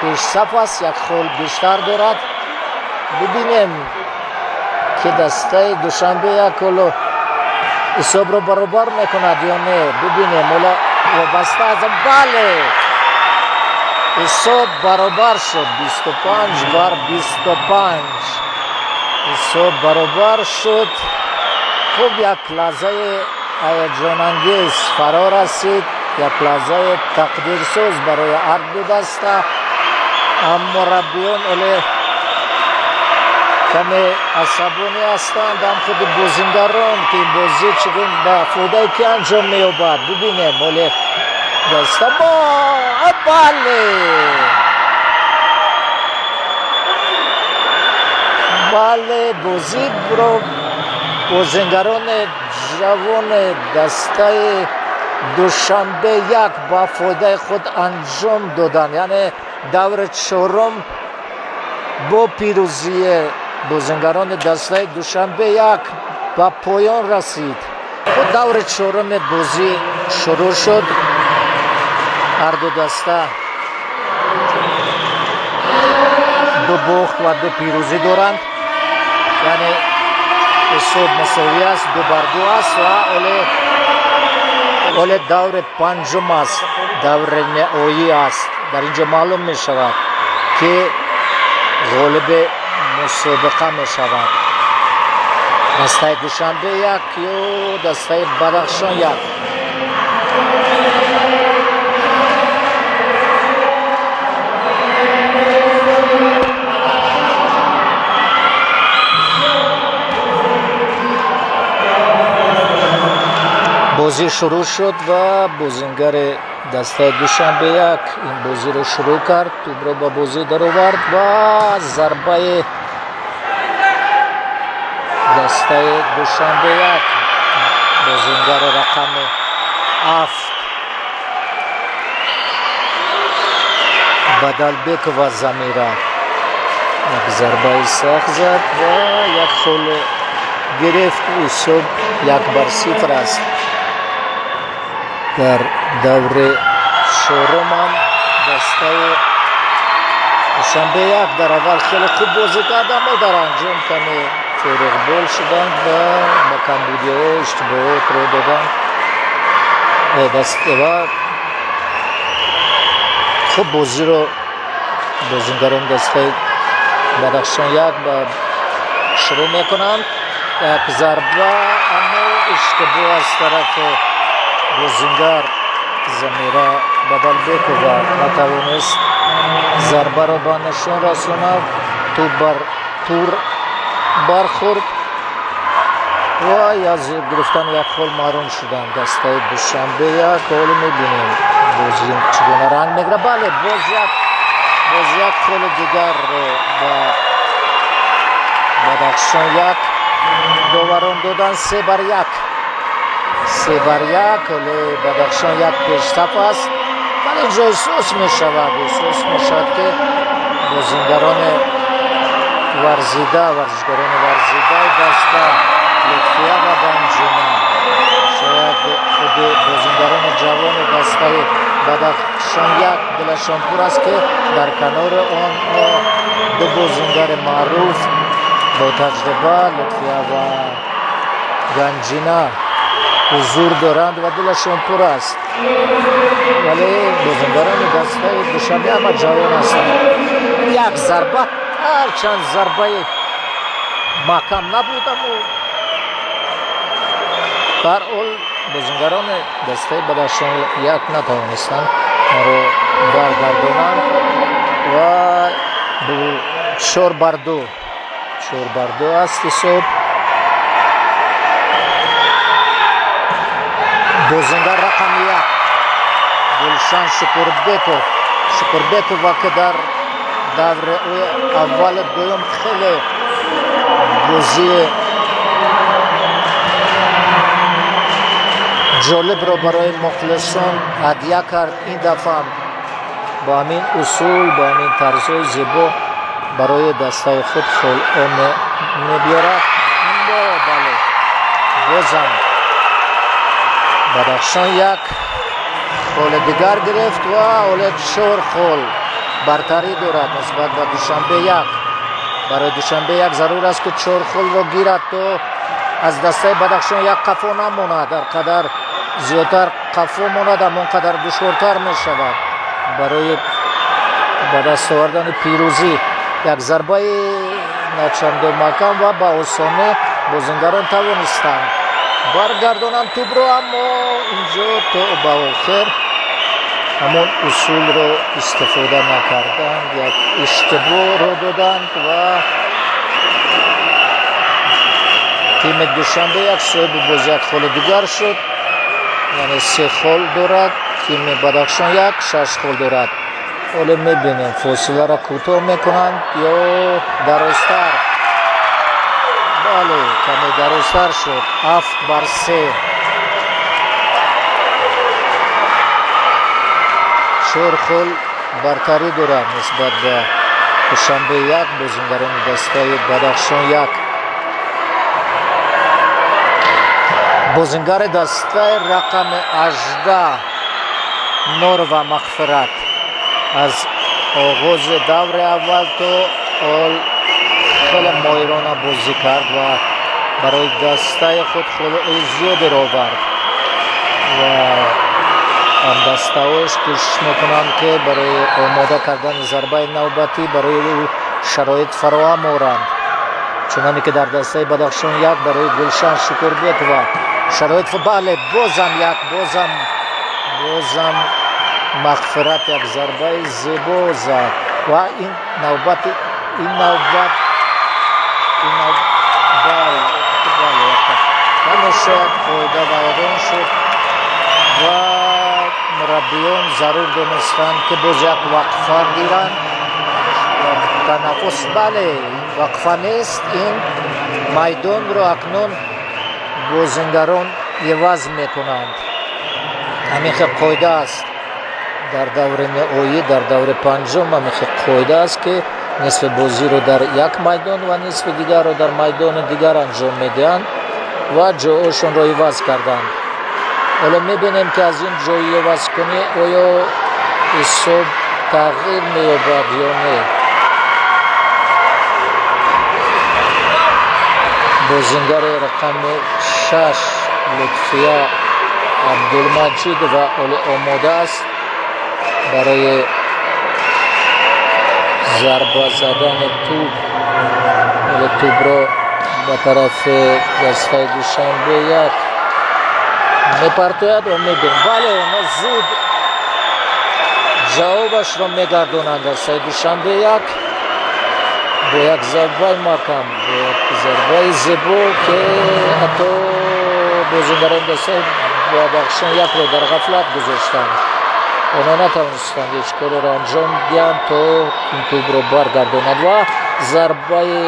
пешсаф аст, як хол бештар дорад. Бибинем, ки дастаи Душанбе як ҳоло ҳисобро баробар мекунад ё не. Бибинем, ҳоло вобаста аз, бале, ҳисоб баробар шуд, 25 бар 25 ҳисоб баробар шуд. Хуб, як лаҳзаи ҳаяҷонангез фаро расид, як лаҳзаи тақдирсоз барои ҳар ду даста. Ам мураббиён оле Каме асабонӣ ҳастанд ҳам худи бозингарон, ки ин бозӣ чӣ гуна ба фоидаи ки анҷом меёбад. Бибинем ҳоле даста бале, бале, бозиро бозингарони ҷавони дастаи Душанбе як ба фоидаи худ анҷом доданд. Яъне даври чорум бо пирӯзии бозингарони дастаи Душанбе як ба поён расид. Худ даври чоруми бозӣ шурӯъ шуд. Ҳарду даста ду бохт ва ду пирӯзӣ доранд, яъне ҳисоб мусовӣ аст, 2-2 аст ва ҳоле даври панҷум аст, даври ниҳоӣ аст. Дар ин ҷо маълум мешавад, ки ғолиби мусобиқа мешавад: дастаи Душанбе як ё дастаи Бадахшон як. Бозӣ шурӯъ шуд ва бозингари дастаи Душанбе як ин бозиро шурӯъ кард, тӯбро ба бозӣ даровард ва зарбаи дастаи Душанбе як, бозингари рақами 7 Бадалбекова Замира як зарбаи сахт зад ва як хол гирифт. Ҳисоб 1-0 аст. Дар даври чорумам дастаи Душанбе як дар аввал хеле хуб бозӣ кард, аммо дар анҷом каме фориғбол шуданд ва ба камбудиҳо, иштибоҳот рӯ доданд ва хуб бозиро бозингарони дастаи Бадахшон як ба шурӯъ мекунанд. Як зарба, аммо иштибоҳ аз тарафи бозингар Замира Бадалбекова, натавонист зарбаро ба нишон расонад. Тӯб бар тур бархӯрд ва аз гирифтани як хол маҳрум шуданд дастаи Душанбе як. Ҳоло мебинем, бозӣ чӣ гуна ранг мегирад. Бале, боз як холи дигарро ба Бадахшон як доварон доданд. 3-1, 3-1. Ҳоле Бадахшон як пештаф аст, вале инҷо эҳсос мешавад, ки бозингарони варзида, варзишгарони варзидаи даста Лутфия ва Ганҷина, шояд худи бозингарони ҷавони дастаи Бадахшон як дилашон пур аст, ки дар канори онҳо ду бозингари маъруф, бо таҷриба, Лутфия ва Ганҷина ҳузур доранд ва дилашон пур аст. Вале бозингарони дастаи Душанбе ҳама ҷавон ҳастанд. Як зарба, ҳарчанд зарбаи маҳкам набуд, аммо барҳол бозингарони дастаи Бадахшон як натавонистанд онро баргардонанд ва 4-2, 4-2 аст ҳисоб. Бозингар рақами 1 Гулшан Шукурбекова, ки дар даври аввали дуюм хеле бозии ҷолибро барои мухлисон ҳадя кард, ин дафъа бо ҳамин усул, бо ҳамин тарзҳои зебо барои дастаи худ холҳо мебиёрад. Бале, бозам Бадахшон як холи дигар гирифт ва ҳоле чор хол бартарӣ дорад нисбат ба Душанбе як. Барои Душанбе як зарур аст, ки чор холро гирад, то аз дастаи Бадахшон як қафо намонад. Ҳар қадар зиёдтар қафо монад, ҳамон қадар душвортар мешавад барои ба даст овардани пирӯзӣ. Як зарбаи начандон маҳкам ва ба осонӣ бозингарон тавонистанд баргардонанд тӯбро, аммо инҷо то ба охир ҳамон усулро истифода накарданд, як иштибоҳро доданд ва Тими Душанбе як соҳиби боз як холи дигар шуд, яъне 3 хол дорад. Тими Бадахшон як 6 хол дорад. Ҳоло мебинем, фосиларо кӯтоҳ мекунанд ё дарозтар. Бале, каме дарозтар шуд, 7-3. 4 хол бартарӣ дорад нисбат ба Душанбе як бозингарони дастаи Бадахшон як. Бозингари дастаи рақами 18 Норва Мағфират аз оғози даври аввал то ҳол хеле моҳирона бозӣ кард ва барои дастаи худ холҳои зиёдеро овард ва ҳамдастаҳояш кӯшиш мекунанд, ки барои омода кардани зарбаи навбатӣ барои ӯ шароит фароҳам оранд, чуноне ки дар дастаи Бадахшон як барои Гулшан Шукурбекова шароит. Бале, бозам як, бозам Мағфират як зарбаи зебо зад ва ин навбат ин навбат ин бале, каме шояд қоида вайрон шуд ва мураббиён зарур донистанд, ки боз як вақфа гиранд, танаффус. Бале, вақфа нест, ин майдонро акнун бозингарон иваз мекунанд. Ҳамин хел қоида аст дар даври ниҳоӣ, дар даври панҷум ҳамин хел қоида аст, ки нисфи бозиро дар як майдон ва нисфи дигарро дар майдони дигар анҷом медиҳанд ва ҷойҳошонро иваз карданд. Ҳоло мебинем, ки аз ин ҷои ивазкунӣ оё ҳисоб тағйир меёбад ё не. Бозингари рақами 6 Лутфия Абдулмаҷидова ҳоло омода аст барои зарба задани тӯб. Ҳоло тӯбро ба тарафи дастаи Душанбе як мепартояд ва мебинем, бале, онҳо зуд ҷавобашро мегардонанд. Дастаи Душанбе як бо як зарбаи маҳкам, бо як зарбаи зебо, ки ҳатто бозингарони дастаи Бадахшон якро дар ғафлат гузоштанд. Онҳо натавонистанд ҳеҷ кореро анҷом диҳанд, то ин тӯбро баргардонад ва зарбаи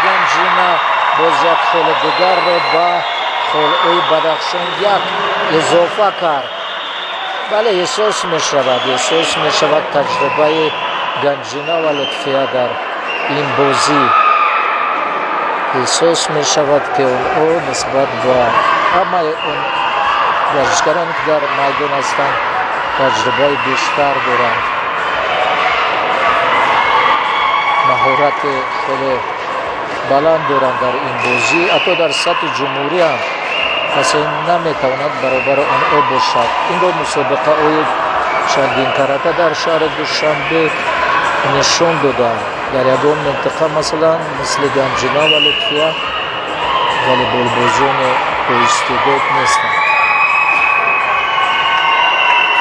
Ганҷина боз як холи дигарро ба холҳои Бадахшон як изофа кард. Бале, эҳсос мешавад таҷрибаи Ганҷина ва Лутфия дар ин бозӣ. Эҳсос мешавад, ки онҳо нисбат ба ҳамаи он варзишгароне, ки дар майдон ҳастанд, таҷрибаи бештар доранд, маҳорати хеле баланд доранд дар ин бозӣ. Ҳатто дар сатҳи ҷумҳурӣ ҳам касе наметавонад баробари онҳо бошад. Инро мусобиқаҳои чандинкарата дар шаҳри Душанбе нишон доданд. Дар ягон минтақа, масалан, мисли Ганҷина ва Лутфия волейболбозони боистеъдод нестанд.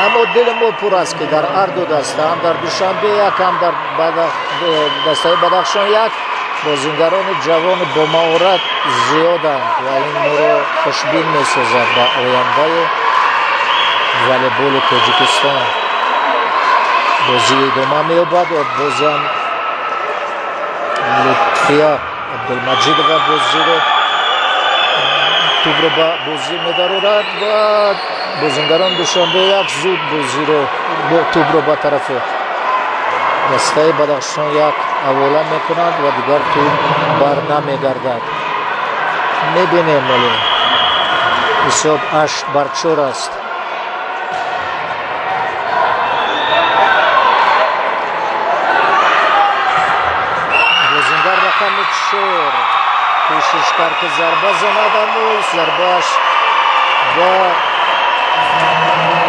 Аммо дили мо пур аст, ки дар ҳар ду даста, ҳам дар Душанбе як, ҳам дар дастаи Бадахшон як, бозингарони ҷавони бомаҳорат зиёданд ва ин моро хушбин месозад ба ояндаи волейболи Тоҷикистон. Бозӣ идома меёбад ва бозиам Лутфия Абдулмаҷидова бозиро, тӯбро ба бозӣ медарорад ва бозингарон Душанбе як зуд бозиро, тӯбро ба тарафи дастаи Бадахшон як ҳавола мекунанд ва дигар тӯб бар намегардад. Мебинем, вале ҳисоб 8-4 аст. Бозингар рақами 4 кӯшиш кард, ки зарба занад, аммо зарбааш ба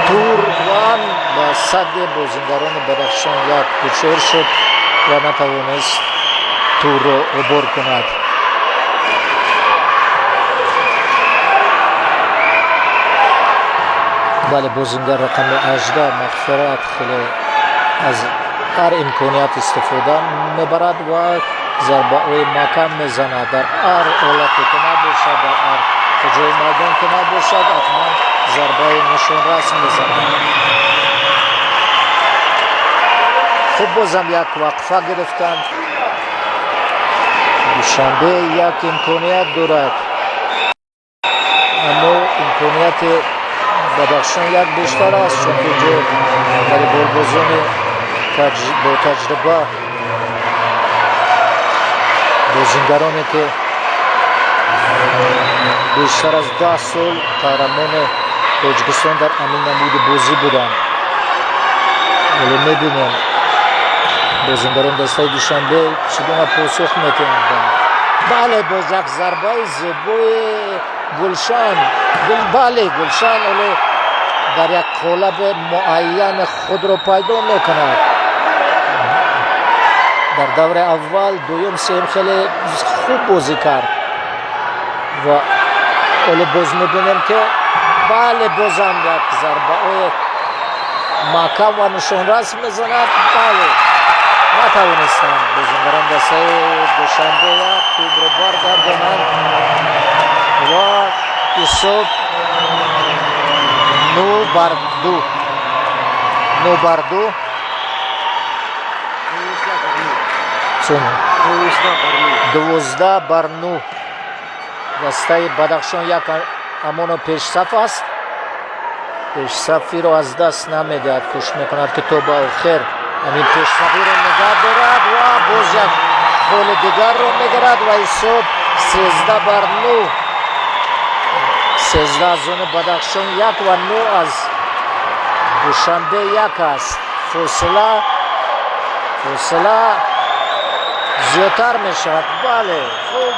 тур ва ба садди бозингарони Бадахшон як дучор шуд ва натавонист турро убур кунад. Бале, бозингар рақами 18 Мағфират хеле аз ҳар имконият истифода мебарад ва Зарбаҳои маҳкам мезанад. Дар ҳар ҳолате ки набошад, дар ҳар куҷои майдон ки набошад, ҳатман зарбаи нишонрас мезанад. Хуб, бозам як вақфа гирифтанд. Душанбе як имконият дорад, аммо имконияти Бадахшон як бештар аст, чунки инҷо волейболбозони бо таҷриба, бозингароне ки бештар аз 10 сол қаҳрамони Тоҷикистон дар ҳамин намуди бозӣ буданд. Вале мебинем, бозингарон дастаи Душанбе чӣ гуна посух метиҳанд. Бале, боз як зарбаи зебои Гулшан. Бале, Гулшан оле дар як қолаби муайян худро пайдо мекунад. Дар давраи аввал, дуюм, сеюм хеле хуб бозӣ кард ва оле боз мебинем, ки бале, бозам як зарбаҳои маҳкам ва нишонрас мезанад. Бале, натавонистанд бозингарон дастаи Душанбе як тӯбро баргардонанд ва ҳисоб 9 бар 2, 9 бар 2. Чун 12 бар 9 дастаи Бадахшон як ҳамоно пешсаф аст. Пешсафиро аз даст намедиҳад, кӯшиш мекунад, ки то ба охир ҳамин пешсафиро нигаҳ дорад ва боз як холи дигарро мегирад ва ҳисоб 13 бар 9. 13 аз они Бадахшон як ва 9 аз Душанбе як аст. Фосила зиёдтар мешавад. Бале, хуб,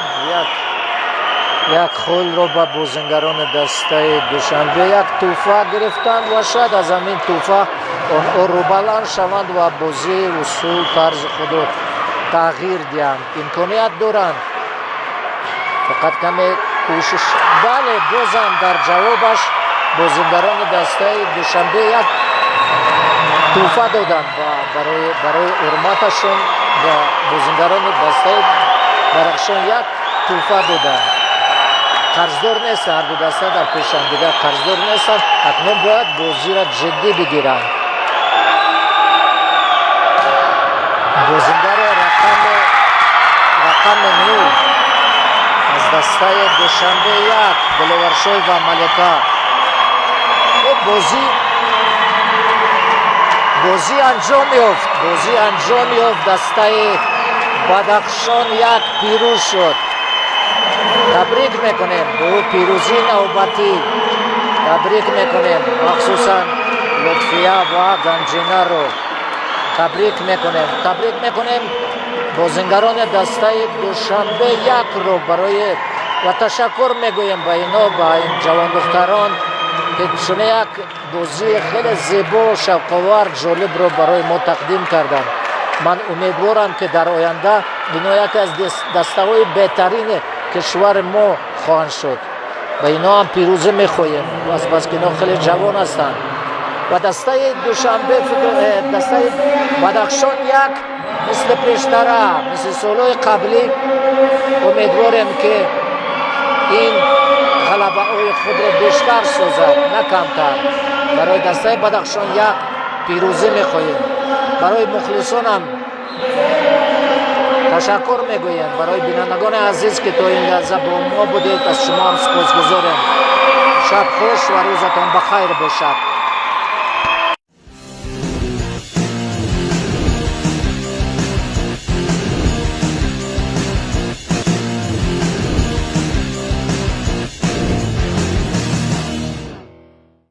як холро ба бозингарони дастаи Душанбе як тӯҳфа гирифтанд ва шояд аз ҳамин тӯҳфа онҳо рӯбаланд шаванд ва бозии усул тарзи худро тағйир диҳанд. Имконият доранд, фақат каме кӯшиш. Бале, бозам дар ҷавобаш бозингарони дастаи Душанбе як тӯҳфа доданд барои ҳурматашон ба бозингарони дастаи Бадахшон як тӯҳфа доданд. Қарздор нестанд, ҳарду даста дар пеши ҳамдигар қарздор нестанд. Акнун бояд бозиро ҷиддӣ бигиранд. Бозингари рақами 9 аз дастаи Душанбе як, Диловаршоев ва Малика. Хуб, бозӣ анҷом ёфт, бозӣ анҷом ёфт. Дастаи Бадахшон як пирӯз шуд. Табрик мекунем бо пирӯзии навбатӣ, табрик мекунем, махсусан Лутфия ва Ганҷинаро табрик мекунем. Табрик мекунем бозингарони дастаи Душанбе якро барои ва ташаккур мегӯем ба ино, ба ин ҷавондухтарон, ки чунин як бозии хеле зебо, шавқовар, ҷолибро барои мо тақдим карданд. Ман умедворам, ки дар оянда ино яке аз дастаҳои беҳтарини кишвари мо хоҳанд шуд. Ба ино ҳам пирӯзӣ мехоҳем, азбаски ино хеле ҷавон ҳастанд. Ва дастаи Душанбе, дастаи Бадахшон як, мисли пештара, мисли солҳои қаблӣ, умедворем, ки ин ғалабаҳои худро бештар созад, на камтар. Барои дастаи Бадахшон як пирӯзӣ мехоҳем. Барои мухлисонам ташаккур мегӯем. Барои бинандагони азиз, ки то ин лаҳза бо мо будед, аз шумо ҳам сипосгузорем. Шаб хуш ва рӯзатон ба хайр бошад.